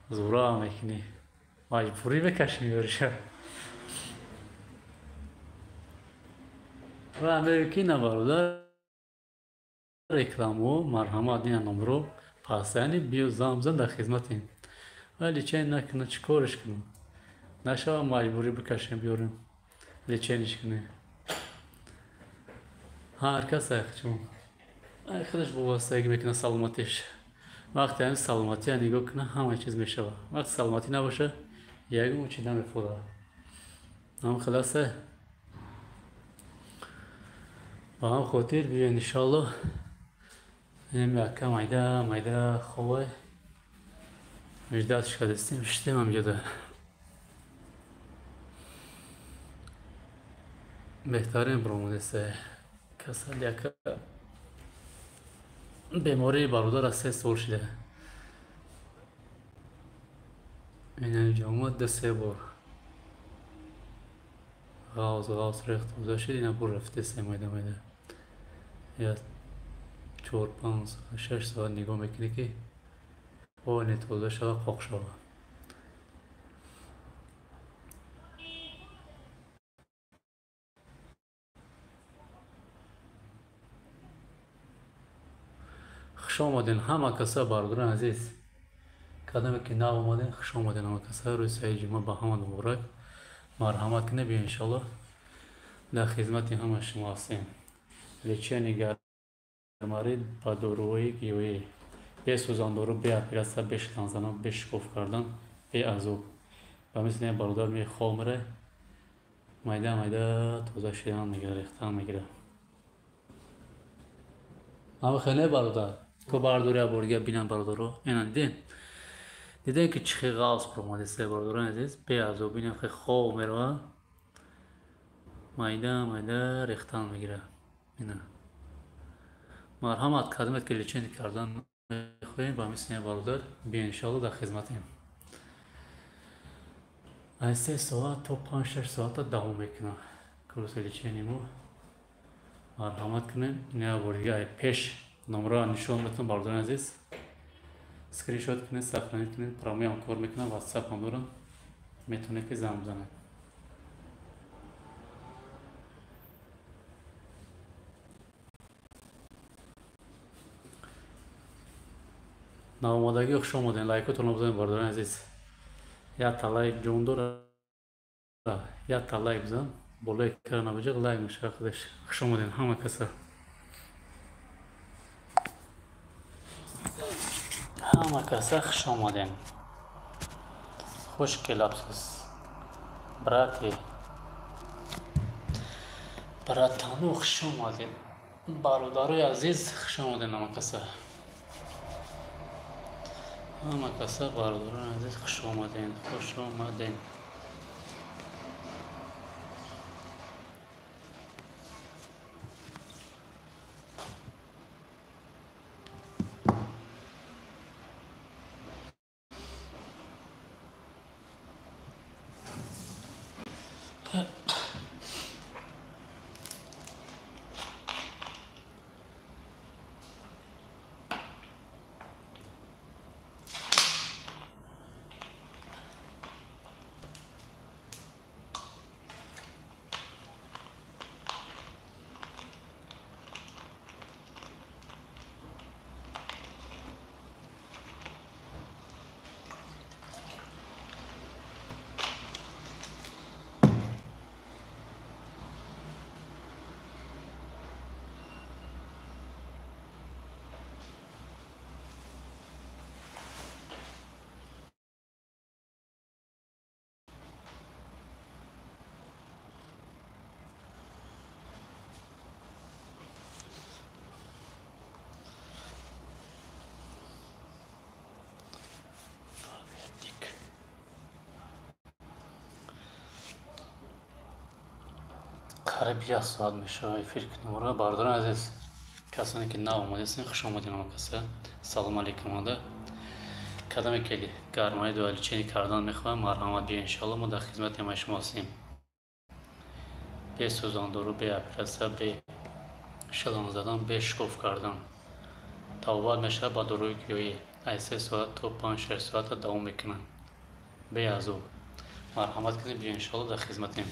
Зура мекунӣ. Маҷбурӣ мекашӣ меёриша. Ва мегӯ ки на бародар рекламо, марҳамат ина номро пас яъне биё занг бизан, дар хизматем. Вале лечение накунад, чӣ кореш кунам? Нашава маҷбурӣ бикашем биёрем. Лечение кунем. Ҳар кас чун худаш вобастагӣ мекунад саломатиш. Вақте ҳамин саломатия нигоҳ кунад, ҳама чиз мешавад. Вақте саломатӣ набошад, ягон чиз намефурад. Ҳам хулоса ба ҳам хотир биёед иншоалло ин яка майда майда хобай миждатш кардастем, шиштем ҳамҷода. Беҳтарин биромадеста касал яка бемории бародар аз 3 сол шуда. Инҷо омад 2-3 бор. Ғавз ғавз рехт тоза шуд, ина бур рафтеста майда майда. Я 4, 5, 6 соат нигоҳ мекунӣ ки оне тоза шава, қоқ шава. Хуш омаден ҳама каса бародарони азиз. Кадаме ки нав омаден, хуш омаден ҳама каса. Рӯзи саиди ҷумъа ба ҳама муборак. Марҳамат кунед, биё иншоалло дар хизмати ҳама шумо ҳастем. Лечение гармарид ба доруҳои гиёҳӣ, бе сӯзандору, бе оператсия, бе шлангзанон, бе шикоф кардан, бе азоб. Ба мисли ин бародар мехоб мере, майда майда тоза шидан мегирад, рехтан мегирад. Ама хеле бародар, ко бардори абордига бинам бародаро, ина дидем. Дидем ки чӣ хел ғавз баромадеста бародарони азиз, бе азоб бинам хел хоб меравад, майда майда рехтан мегирад. Ина. Марҳамат кардамед ки лечение кардан мехоҳем, ба мисли ин бародар биё иншоалло дар хизматем. Аз 3 соат то 5-6 соата давом мекунад курси лечение мо. Марҳамат кунед, ина бордига пеш номро нишон метавон бародарони азиз. Скриншот кунед, сохранить кунед, прямой кор мекунам, WhatsApp ҳам дорам. Метавонед ки занг бизанед. Навомадагӣ хуш омадед, лайкотонро бизанед бародарони азиз. Якта лайк ҷон дора, якта лайк бизан, болои экран набиҷа лайк мешавад худаш. Хуш омадед ҳама каса. Ҳама каса хуш омадед. Хуш келабсиз. Брати. Братану хуш омадед. Бародарои азиз хуш омадед ҳама каса. Ҳама каса бародарони азиз хуш омадед, хуш омадед. Қариб як соат мешавад эфир кунем. Бародарони азиз, касоне ки нав омадастед, хуш омадед ҳама каса. Салом алейкум омада. Кадаме ки гармои дуа лечение кардан мехоҳам, марҳамат биё, иншоалло мо дар хизмати ҳамаи шумо ҳастем. Бе сӯзондору, бе оператсия, бе шалон задан, бе шикоф кардан. Табобат мешавад ба доруи гиёҳӣ. Аз 3 соат то 5-6 соата давом мекунад. Бе азоб. Марҳамат кунед, биё, иншоалло дар хизматем.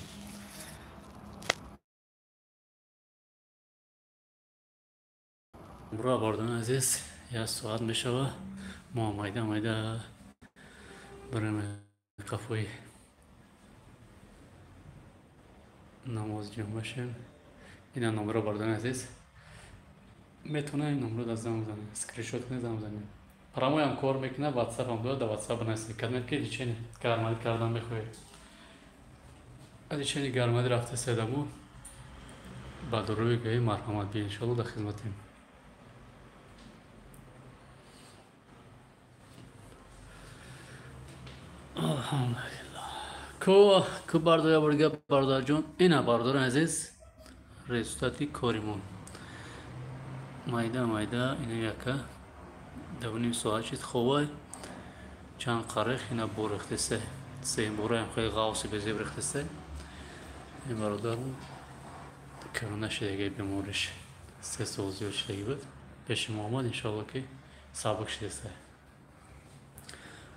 Бро, бародарони азиз, як соат мешавад. Мо майда майда барем қафои намоз ҷумъа шем. Ина номро, бародарони азиз, метавонед ин номро дар занг бизанед, скриншот кунед, занг бизанед. Парамоям кор мекунад, ватсапам дорад, дар ватсап бинависед. Кадомед ки лечение гармарид кардан мехоҳед. Лечение гармарид рафта седаму ба доруи гиёҳӣ марҳамат биё, иншоалло дар хизматем. Алҳамдулиллаҳ. Ку бардор борга бародарҷон, ина бародарони азиз, результати коримон. Майда майда ина яка 2.5 соат шид ховай. Чанд қарих ина борихтесе. Се бораям хеле ғавси безеб рихтесе. Ин бародарон корона шидаги бемориш 3 сол зиёд шидаги буд. Пеши мо омад, иншоалло ки сабук шидесе.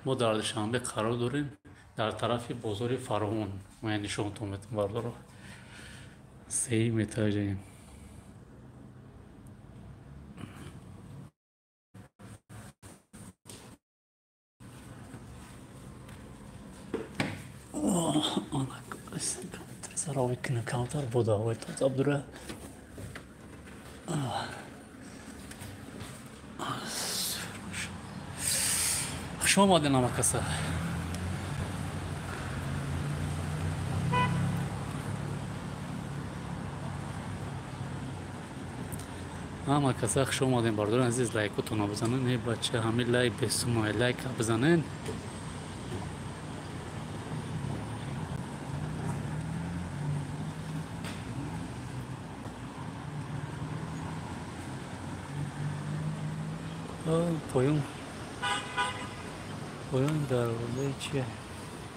Мо дар Душанбе қарор дорем, дар тарафи бозори Фаровон. Ман нишонтон метам бародаро. Сеюм этажаем. Сарави кунем камтар буда, ҳавои тоза абдура. Хуш омадед ҳама каса. Ҳама каса хуш омадем, бародарони азиз, лайкотонро бизанед. Не бача, ҳамин лайк бесумай лайк бизанед. Поён поён дарвозаи чи?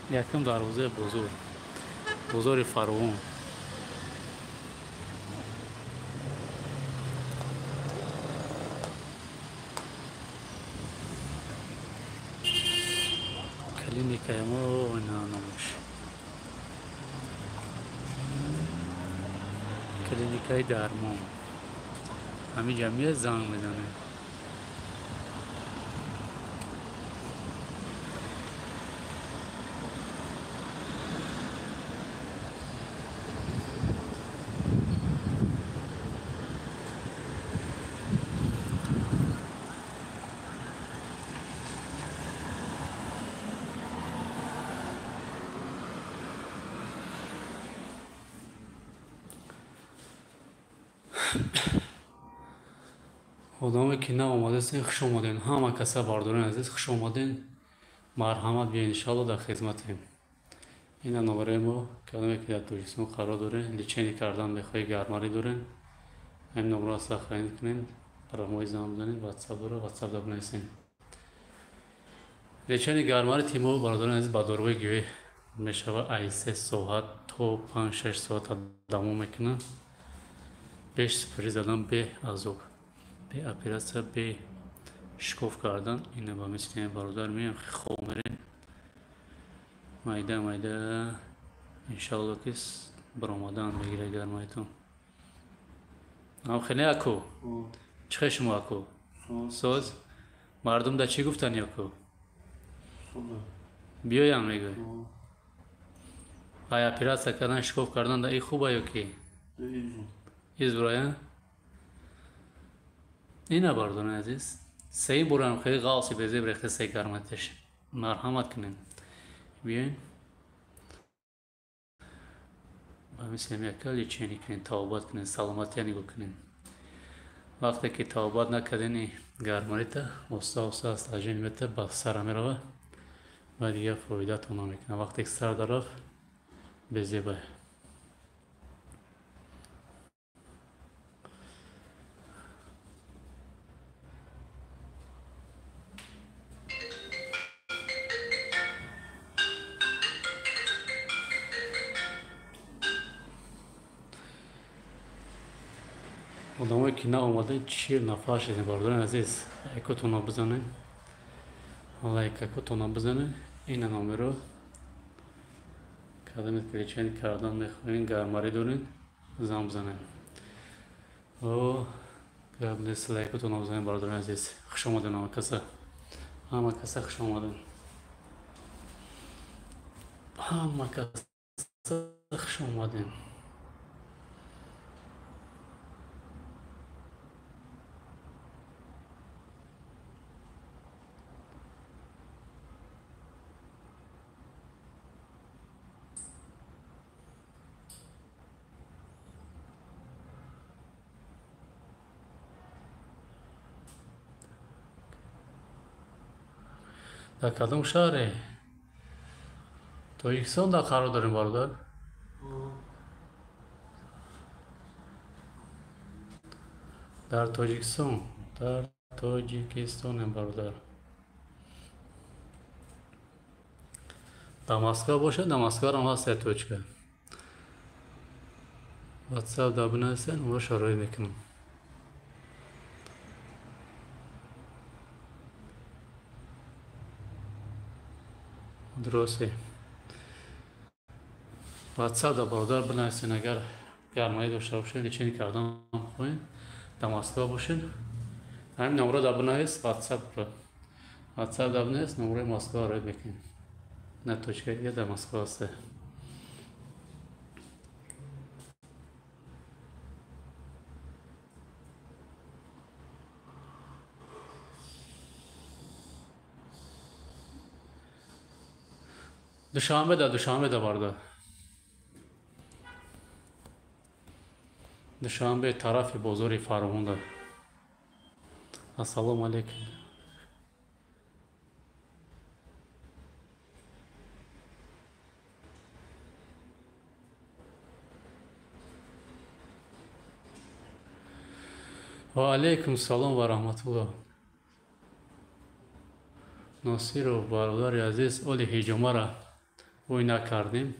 Якум дарвозаи бозор, бозори Фаровон. Клиникаи мо ина номаш. Клиникаи дармон. Ҳамин ҷамъият занг мезанад. Одаме ки нав омадастед, хуш омадед. Ҳама каса бародарони азиз, хуш омадед. Марҳамат биёед, иншоалло дар хизматем. Ина номераи мо, кадоме ки дар Тоҷикистон қарор доред, лечение кардан мехоҳед, гармарӣ доред, ҳамин номерро сохранить кунед, парамои занг бизанед, ватсап дорад, ватсап да бинависед. Лечение гармарӣ тимо бародарони азиз ба доруҳои гиёҳӣ Мешава ай 3 соат то 5-6 соат давом мекунад. Бе шприц задан, бе азоб, бе оператсия, бе шикоф кардан. Ина ба мисли бародар меем, хоб мерем. Майда майда иншалло ки баромадан мегирад гармаитон. Ам хеле аку. Чӣ хел шумо аку? Соз? Мардум да чӣ гуфтан яку? Биёям мегӯй. Ай оператсия кардан, шикоф кардан да и хуба ё ки? Избурая? Ина бардони азиз. Сеюм борам хеле ғавси безеб рехта се гарматеш. Марҳамат кунем. Биёем. Ба мисли яка лечение кунем, тавбат кунем, саломатия нигоҳ кунем. Вақте ки тавбат накардени гармарита, оста оста осложнение мета ба сара мерава ва дигар фоидатон намекунад. Вақте ки сар дарафт безеба. Одамое ки наомаданд 40 нафар шудем, бародарони азиз. Лайкотонро бизанед, лайкакотонро бизанед. Ина номеро кадамет ки лечение кардан мехоҳед, гармарӣ доред, зан бизанед. О гап нест, лайкотонро бизанед, бародарони азиз. Хуш омадед ҳама каса, ҳама каса хуш омадед, ҳама каса хуш омадед. Дар кадом шаҳре? Тоҷикистон дар қарор дорем, бародар? Дар Тоҷикистон, дар Тоҷикистонем, бародар. Дар Москва бошад, дар Москварам ҳаст як точка. WhatsApp дар бинависед, онро шароит мекунам. Дурусте. WhatsApp дар бародар бинависед, агар гармоӣ дошта бошед, лечение кардан хоҳед, дар Москва бошед, ҳамин номро дар бинавис, WhatsApp-ро. WhatsApp дар бинавис, номрои Москва роид мекунем. На точка дига дар Москва ҳаст. Душанбе да, Душанбе да, бародар. Душанбе тарафи бозори Фарғон да. Ассалому алайкум. Ва алайкум салом ва раҳматуллоҳ. Носиров бародари азиз, оли ҳиҷомара ӯй накардем.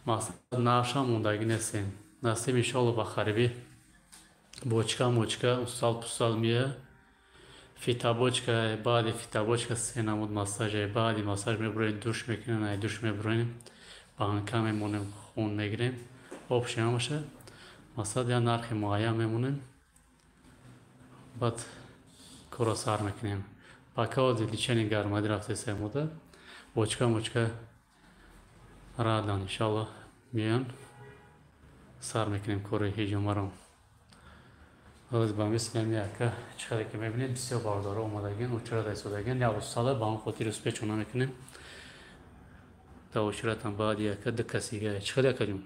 Мақсад наша мондагӣ нестем. Насиб иншоалло ба қарибӣ бочка мочка усал пусал мея. Фитобочка, баъди фитобочка се намуд массаж, баъди массаж мебуроем, душ мекунем, ай душ мебуроем, банка мемонем, хун мегирем. Общий ҳамаша мақсад я нархи муайян мемонем. Баъд корро сар мекунем. Пока оди лечение гармадӣ рафтеса мода. Бочка мочка радан иншалло меян. Сар мекунем кори ҳиҷомаро. Ҳоз ба мисли ҳамин яка чӣ қадар ки мебинед, бисёр бародаро омадагин, очерат истодагин. Як устала ба он хотир успечо намекунем. Дар очератам баъди яка ду касига. Чӣ қадар якаҷон?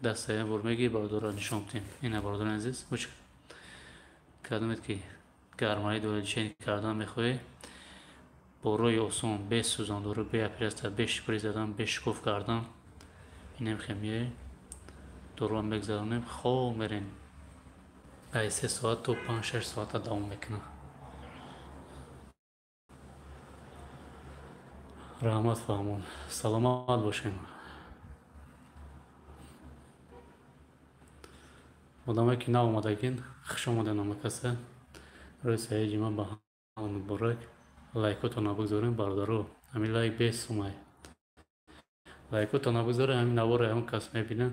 Даста як бор мегирӣ, бародаро нишон бидем. Ина бародарони азиз, уч кадомед ки гармоӣ доред, лечение кардан мехоҳед, бо роҳи осон, бе сӯзандору, бе оператсия, бе шприц задан, бе шикоф кардан, инем хемияи доруам мегзаронем, хоб мерем. Ай 3 соат то 5-6 соата давом мекунад. Раҳмат фаҳмон, саломат бошем. Одамое ки нав омадагин, хуш омаден ҳама каса. Рӯзи саиди ҷумъа ба ҳама муборак. Лайкотонро бигзорем, бародаро. Ҳамин лайк бесумай. Лайкотонро бигзорем, ҳамин наворро ягон кас мебинад.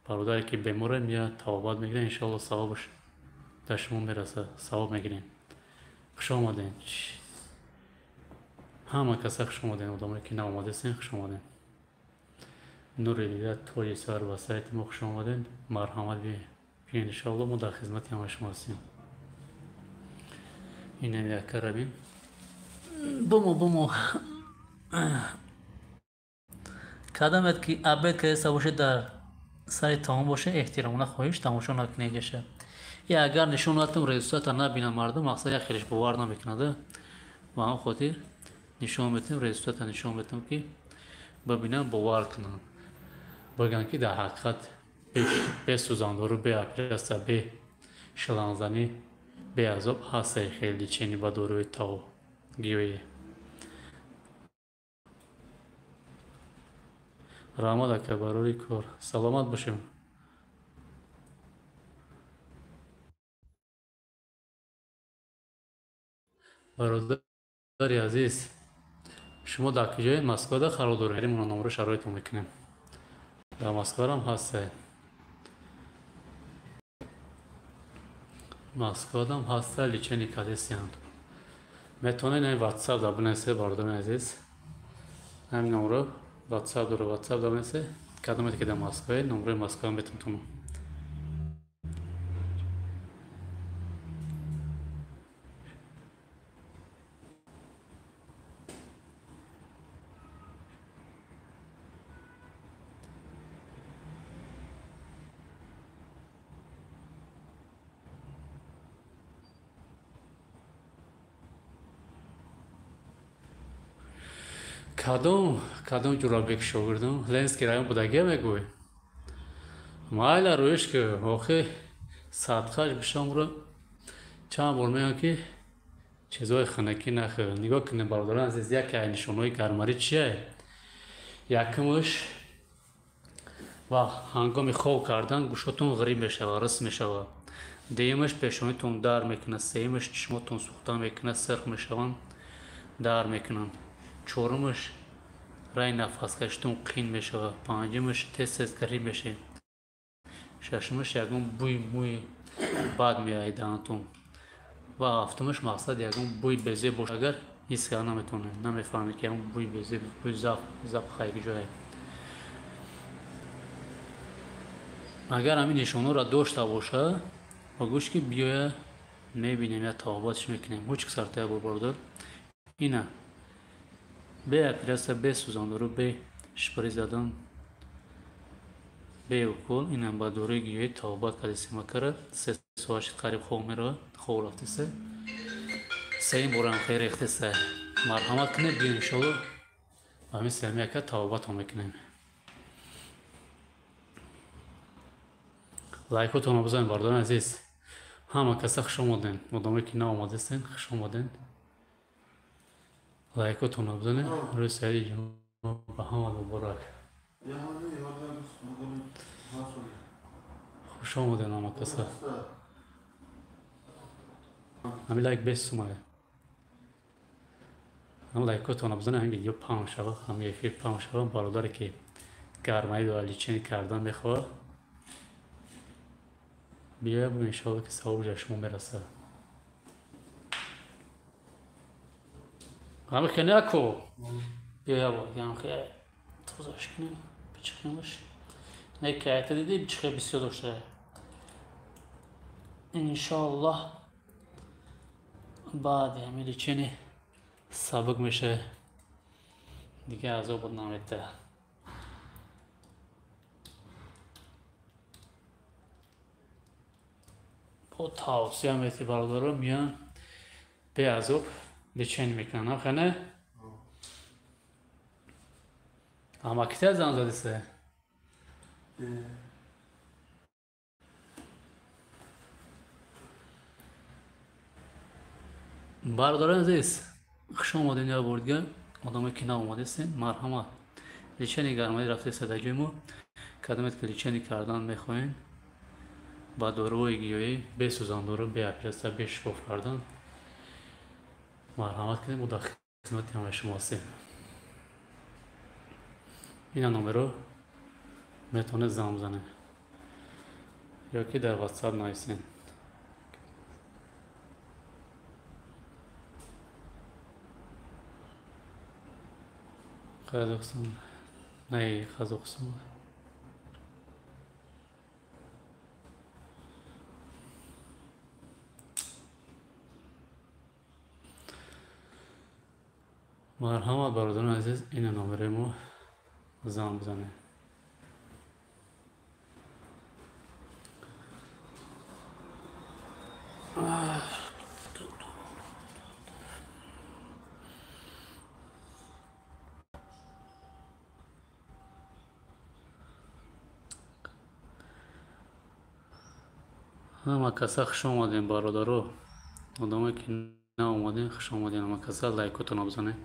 Бародаре ки беморе меяд, тавобат мегирад, иншоалло савобаш дар шумо мерасад, савоб мегирем. Хуш омаден. Ҳама каса хуш омаден, одамое ки нав омадастен, хуш омаден. Нури дида тоҷи сар ба сайти мо хуш омаден. Марҳамат биёед, иншоалло мо дар хизмати ҳамаи шумо ҳастем. Инам якка бин. Бумо бумо. Кадамет ки обед кардеста бошед, дар сари таом боше, эҳтиромона хоҳиш тамошо накунед ҷаша. Я агар нишон натам, результата набинад мардум, мақсад як хелеш бовар намекунад. Ба ҳамон хотир нишон метем, результата нишон метем, ки бибинанд, бовар кунанд. Бигӯянд, ки дар ҳақиқат бе сӯзандору, бе оператсия, бе шлангзанӣ, беазоб ҳастае хеле лечение ба доруи тав гиёҳӣ. Раҳмат ака барори кор. Саломат бошем. Бародари азиз, шумо дар куҷоед? Москвада қарор доред? Мо номро шароитон мекунем. Дар Москварам ҳастае. Москвадам ҳаста лечение кардесиянд. Метавонед ҳамин WhatsApp да бинависед, бародарони азиз. Ҳамин номро WhatsApp дора, WhatsApp да бинависед. Кадомете ки дар Москваед, номрои Москва метавонтон. Кадом Ҷурабек шогирдум? Ленинский район будагия мегӯй? Майла рӯиш ки охи садқаш бишомро чанд бор мегӯям, ки чизҳои хунакӣ нахӯр. Нигоҳ кунед, бародарони азиз, яке аз нишонҳои гармарӣ чие? Якумаш, ва ҳангоми хоб кардан гӯшотон ғириб мешавад, рис мешавад. Дуюмаш, пешонитон дард мекунад. Сеюмаш, чишмотон сӯхта мекунад, сирх мешаванд, дард мекунанд. Чорумаш, раи нафаскашитон қин мешавад. Панҷумаш, тез тез ғариб мешавед. Шашумаш, ягон бӯи мӯи бад меояд даҳантон. Ва ҳафтумаш, мақсад ягон бӯи безеб бошад, агар ҳис карда наметавонед, намефаҳмед, ки ягон бӯи безеб, бӯи запаха ҷое. Агар ҳамин нишонҳоро дошта бошад, ба гӯш ки биёя, мебинем, я тавобатш мекунем. Ҳуч сартая бор, бародар. Ина бе оператсия, бе сӯзандору, бе шприц задан, бе укол, инам ба доруи гиёҳӣ тавобат кардесем акара. 3 соат шид қариб хоб меравад, хоб рафтеса. Сеюм борам хеле рехтеса. Марҳамат кунед, биё иншоалло ба ҳамин сеюми ака тавобатон мекунем. Лайкотонро бизанед, бародарони азиз. Ҳама каса хуш омаден. Одамое ки нав омадастен, хуш омаден. Лайкотонро бизанед. Рӯзи саиди ҷумъа ба ҳама муборак. Хуш омаден ҳама каса. Ҳамин лайк бесумае. Ҳам лайкотонро бизанед, ҳамин видео паҳн шавад, ҳамин эфир паҳн шавад. Бародаре ки гармаи ва лечение кардан мехоҳад, биёяд, иншоалло ки савобаш ба шумо мерасад. Ҳамин хел наку. Биёя бо ям хел тозаш кунем, бичихемаш. Не кайта диди бичихе бисёр дошта. Иншоаллоҳ баъди ҳамин лечение сабук мешавад. Дига азобот наметаҳад. Бо тавсия мети, бародаро, меянд беазоб лечение мекунанд. Ҳам хеле? Ҳамакита зан задисе? Бародарони азиз, хуш омадед як бор дигар. Одамое ки нав омадастен, марҳамат. Лечение гормонит рафтеста дар ҷои мо. Кадомет ки лечение кардан мехоҳем, ба доруҳои гиёҳӣ, бе сӯзандору, бе оператсия, бе шикоф кардан, марҳамат кунем, мо дар хизмати ҳамаи шумо ҳастем. Ина номеро метавонед занг бизанед ё ки дар WhatsApp нависед. Қазоқистон, не, Қазоқистон. Марҳамат, бародарони азиз, ина номерои мо, занг бизанед. Ҳама каса хуш омадем, бародаро. Одамое ки наомадем, хуш омадем. Ҳама каса лайкотонро бизанед.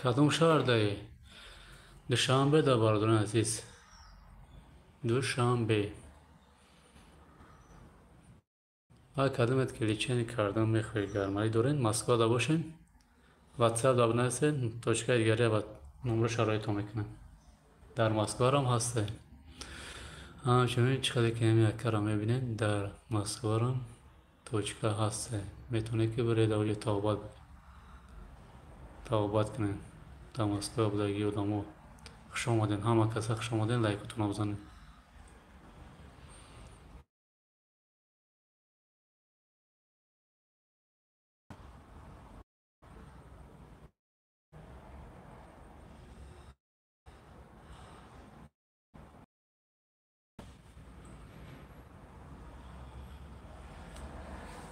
Кадом шаҳрдаи? Душанбе да, бародарони азиз. Душанбе. Ва кадомет ки лечение кардан мехоҳед, гормонит доред, Москвада бошед, WhatsApp да бинависед, точкаи дигаре ва номро шароитон мекунем. Дар Москварам ҳастед. Ҳамчунин чӣ қадар ки ҳамин яккаро мебинед, дар Москварам точка ҳастед. Метавонед ки биред авҷи табобат кунед. Дар Москва будагии одамо хуш омадем, ҳама каса хуш омадем, лайкотонро бизанед.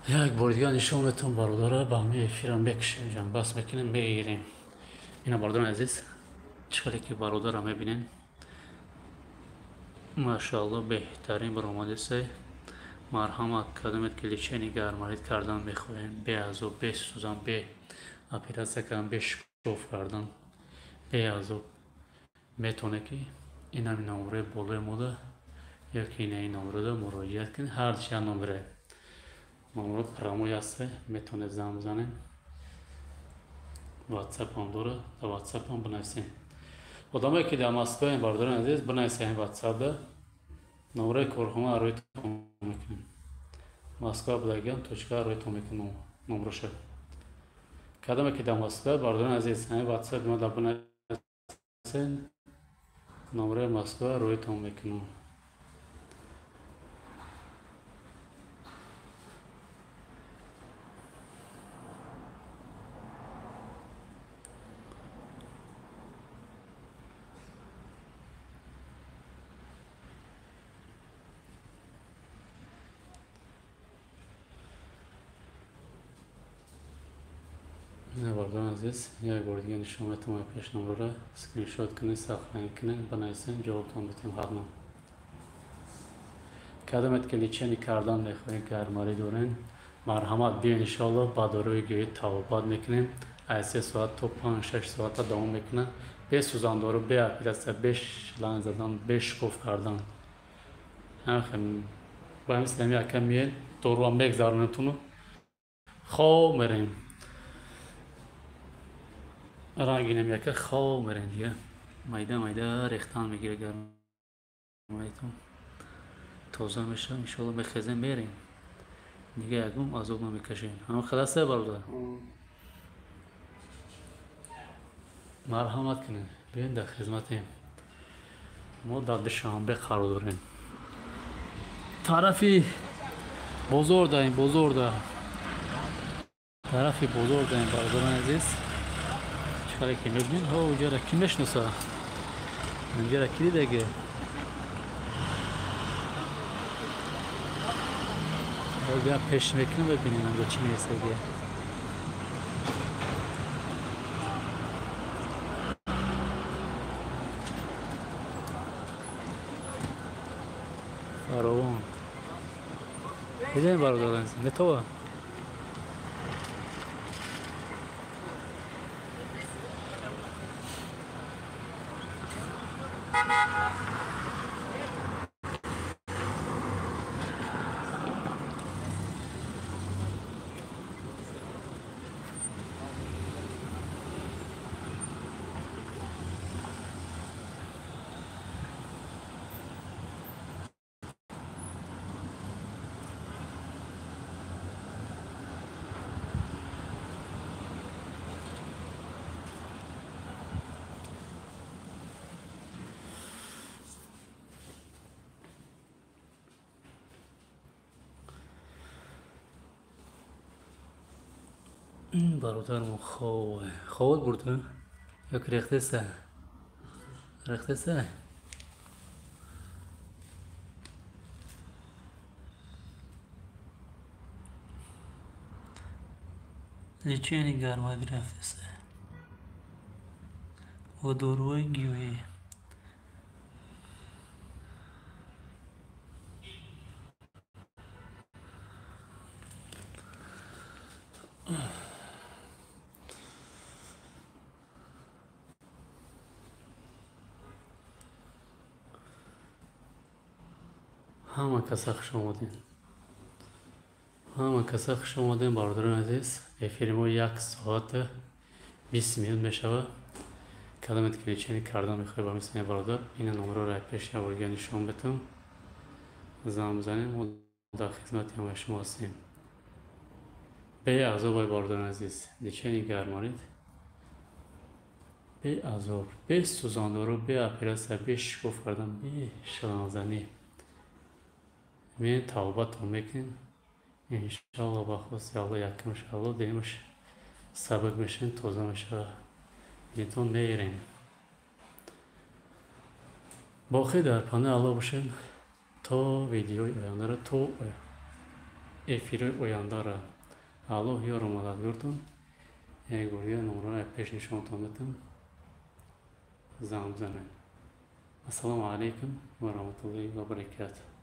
Як бори дигар нишон метавон, бародара, ба ҳамин эфирам мекушем, ҷанбаст мекунем, мегирем. Ина, бародарони азиз, чӣ хеле ки бародара мебинем, машаалло, беҳтарин баромадесай. Марҳамат, кадомет ки лечение гормонит кардан мехоҳем, бе азоб, бе сӯзан, бе оператсия кардан, бе шикоф кардан, бе азоб, метавонед ки ин ҳамин номерои болои мода ё ки ина ин номерода муроҷиат кунед. Ҳар чанд номере номеро прямой ҳаст, метавонед занг бизанед. WhatsApp-ам дора, дар WhatsApp-ам бинависед. Одамое ки дар Москваем, бародарони азиз, бинависед WhatsApp-да, номерои корхона рӯйтон мекунем. Москва будагиам точка рӯйтон мекунем номероша. Кадоме ки дар Москва, бародарони азиз, ҳамин WhatsApp ма да бинависед, номерои Москва рӯйтон мекунем. Бародарони азиз, як бори дигар нишон метавонам пеш номерора, скриншот кунед, сохранӣ кунед, бинависед, ҷавобтон битем ҳатман. Кадомет ки лечение кардан мехоҳед, гормонит доред, марҳамат, биёед, иншоалло, ба доруи гиёҳӣ табобат мекунем. Аз 3 соат то 5-6 соата давом мекунад. Бе сӯзандору, бе оператсия, бе шланг задан, бе шикоф кардан. Ба мисли ҳамин яка миед, доруам мегзаронемтону хоб мерем. Рангинам яка хоб мерем дига. Майда майда рехтан мегира гормонитон. Тоза мешавад, иншоалло, мехезем, мерем. Дига ягон азоб намекашем. Ҳама халасе, бародар? Марҳамат кунед, биёед, дар хизматем. Мо дар Душанбе қарор дорем. Тарафи Бозор даем, бозор да. Тарафи бозор даем, бародарони азиз. Чӣ хеле ки мебинед, ҳо уҷара ки мешиноса? Инҷара ки дидаге? Бیا пеш мекунем, бибинем инҷо чӣ меистаге. Фаровон. Видем, бародарон, метова? Бародармо хоб хобот бурд, ё ки рехтеса? Рехтеса? Лечение гармографиса. Водорой гиои. Ҳама каса хуш омадем. Ҳама каса хуш омадем, бародарони азиз. Эфири мо 1 соат 20 минут мешавад. Кадомет ки лечение кардан мехоҳед ба мисли бародар, ина номерро пеш яворга нишон бетам. Занг бизанем, мо дар хизмати ҳамаи шумо ҳастем. Беазоб, ай бародарони азиз, лечение гармонид. Беазоб, бе сӯзандору, бе оператсия, бе шикоф кардан, бе шаланзанӣ. Мен тавбатон мекунем. Иншалло ба хости Алло якумш Алло дуюмаш сабук мешавем, тоза мешавад. Динтон меирем. Боқӣ дар паноҳи Алло бошем то видеои ояндара, то эфири ояндара. Аллоҳ ёру мададгортон. Як бор номерро пеш нишонтон метам. Занг бизанед. Ассалому алайкум ва раҳматуллоҳи ва баракатуҳ.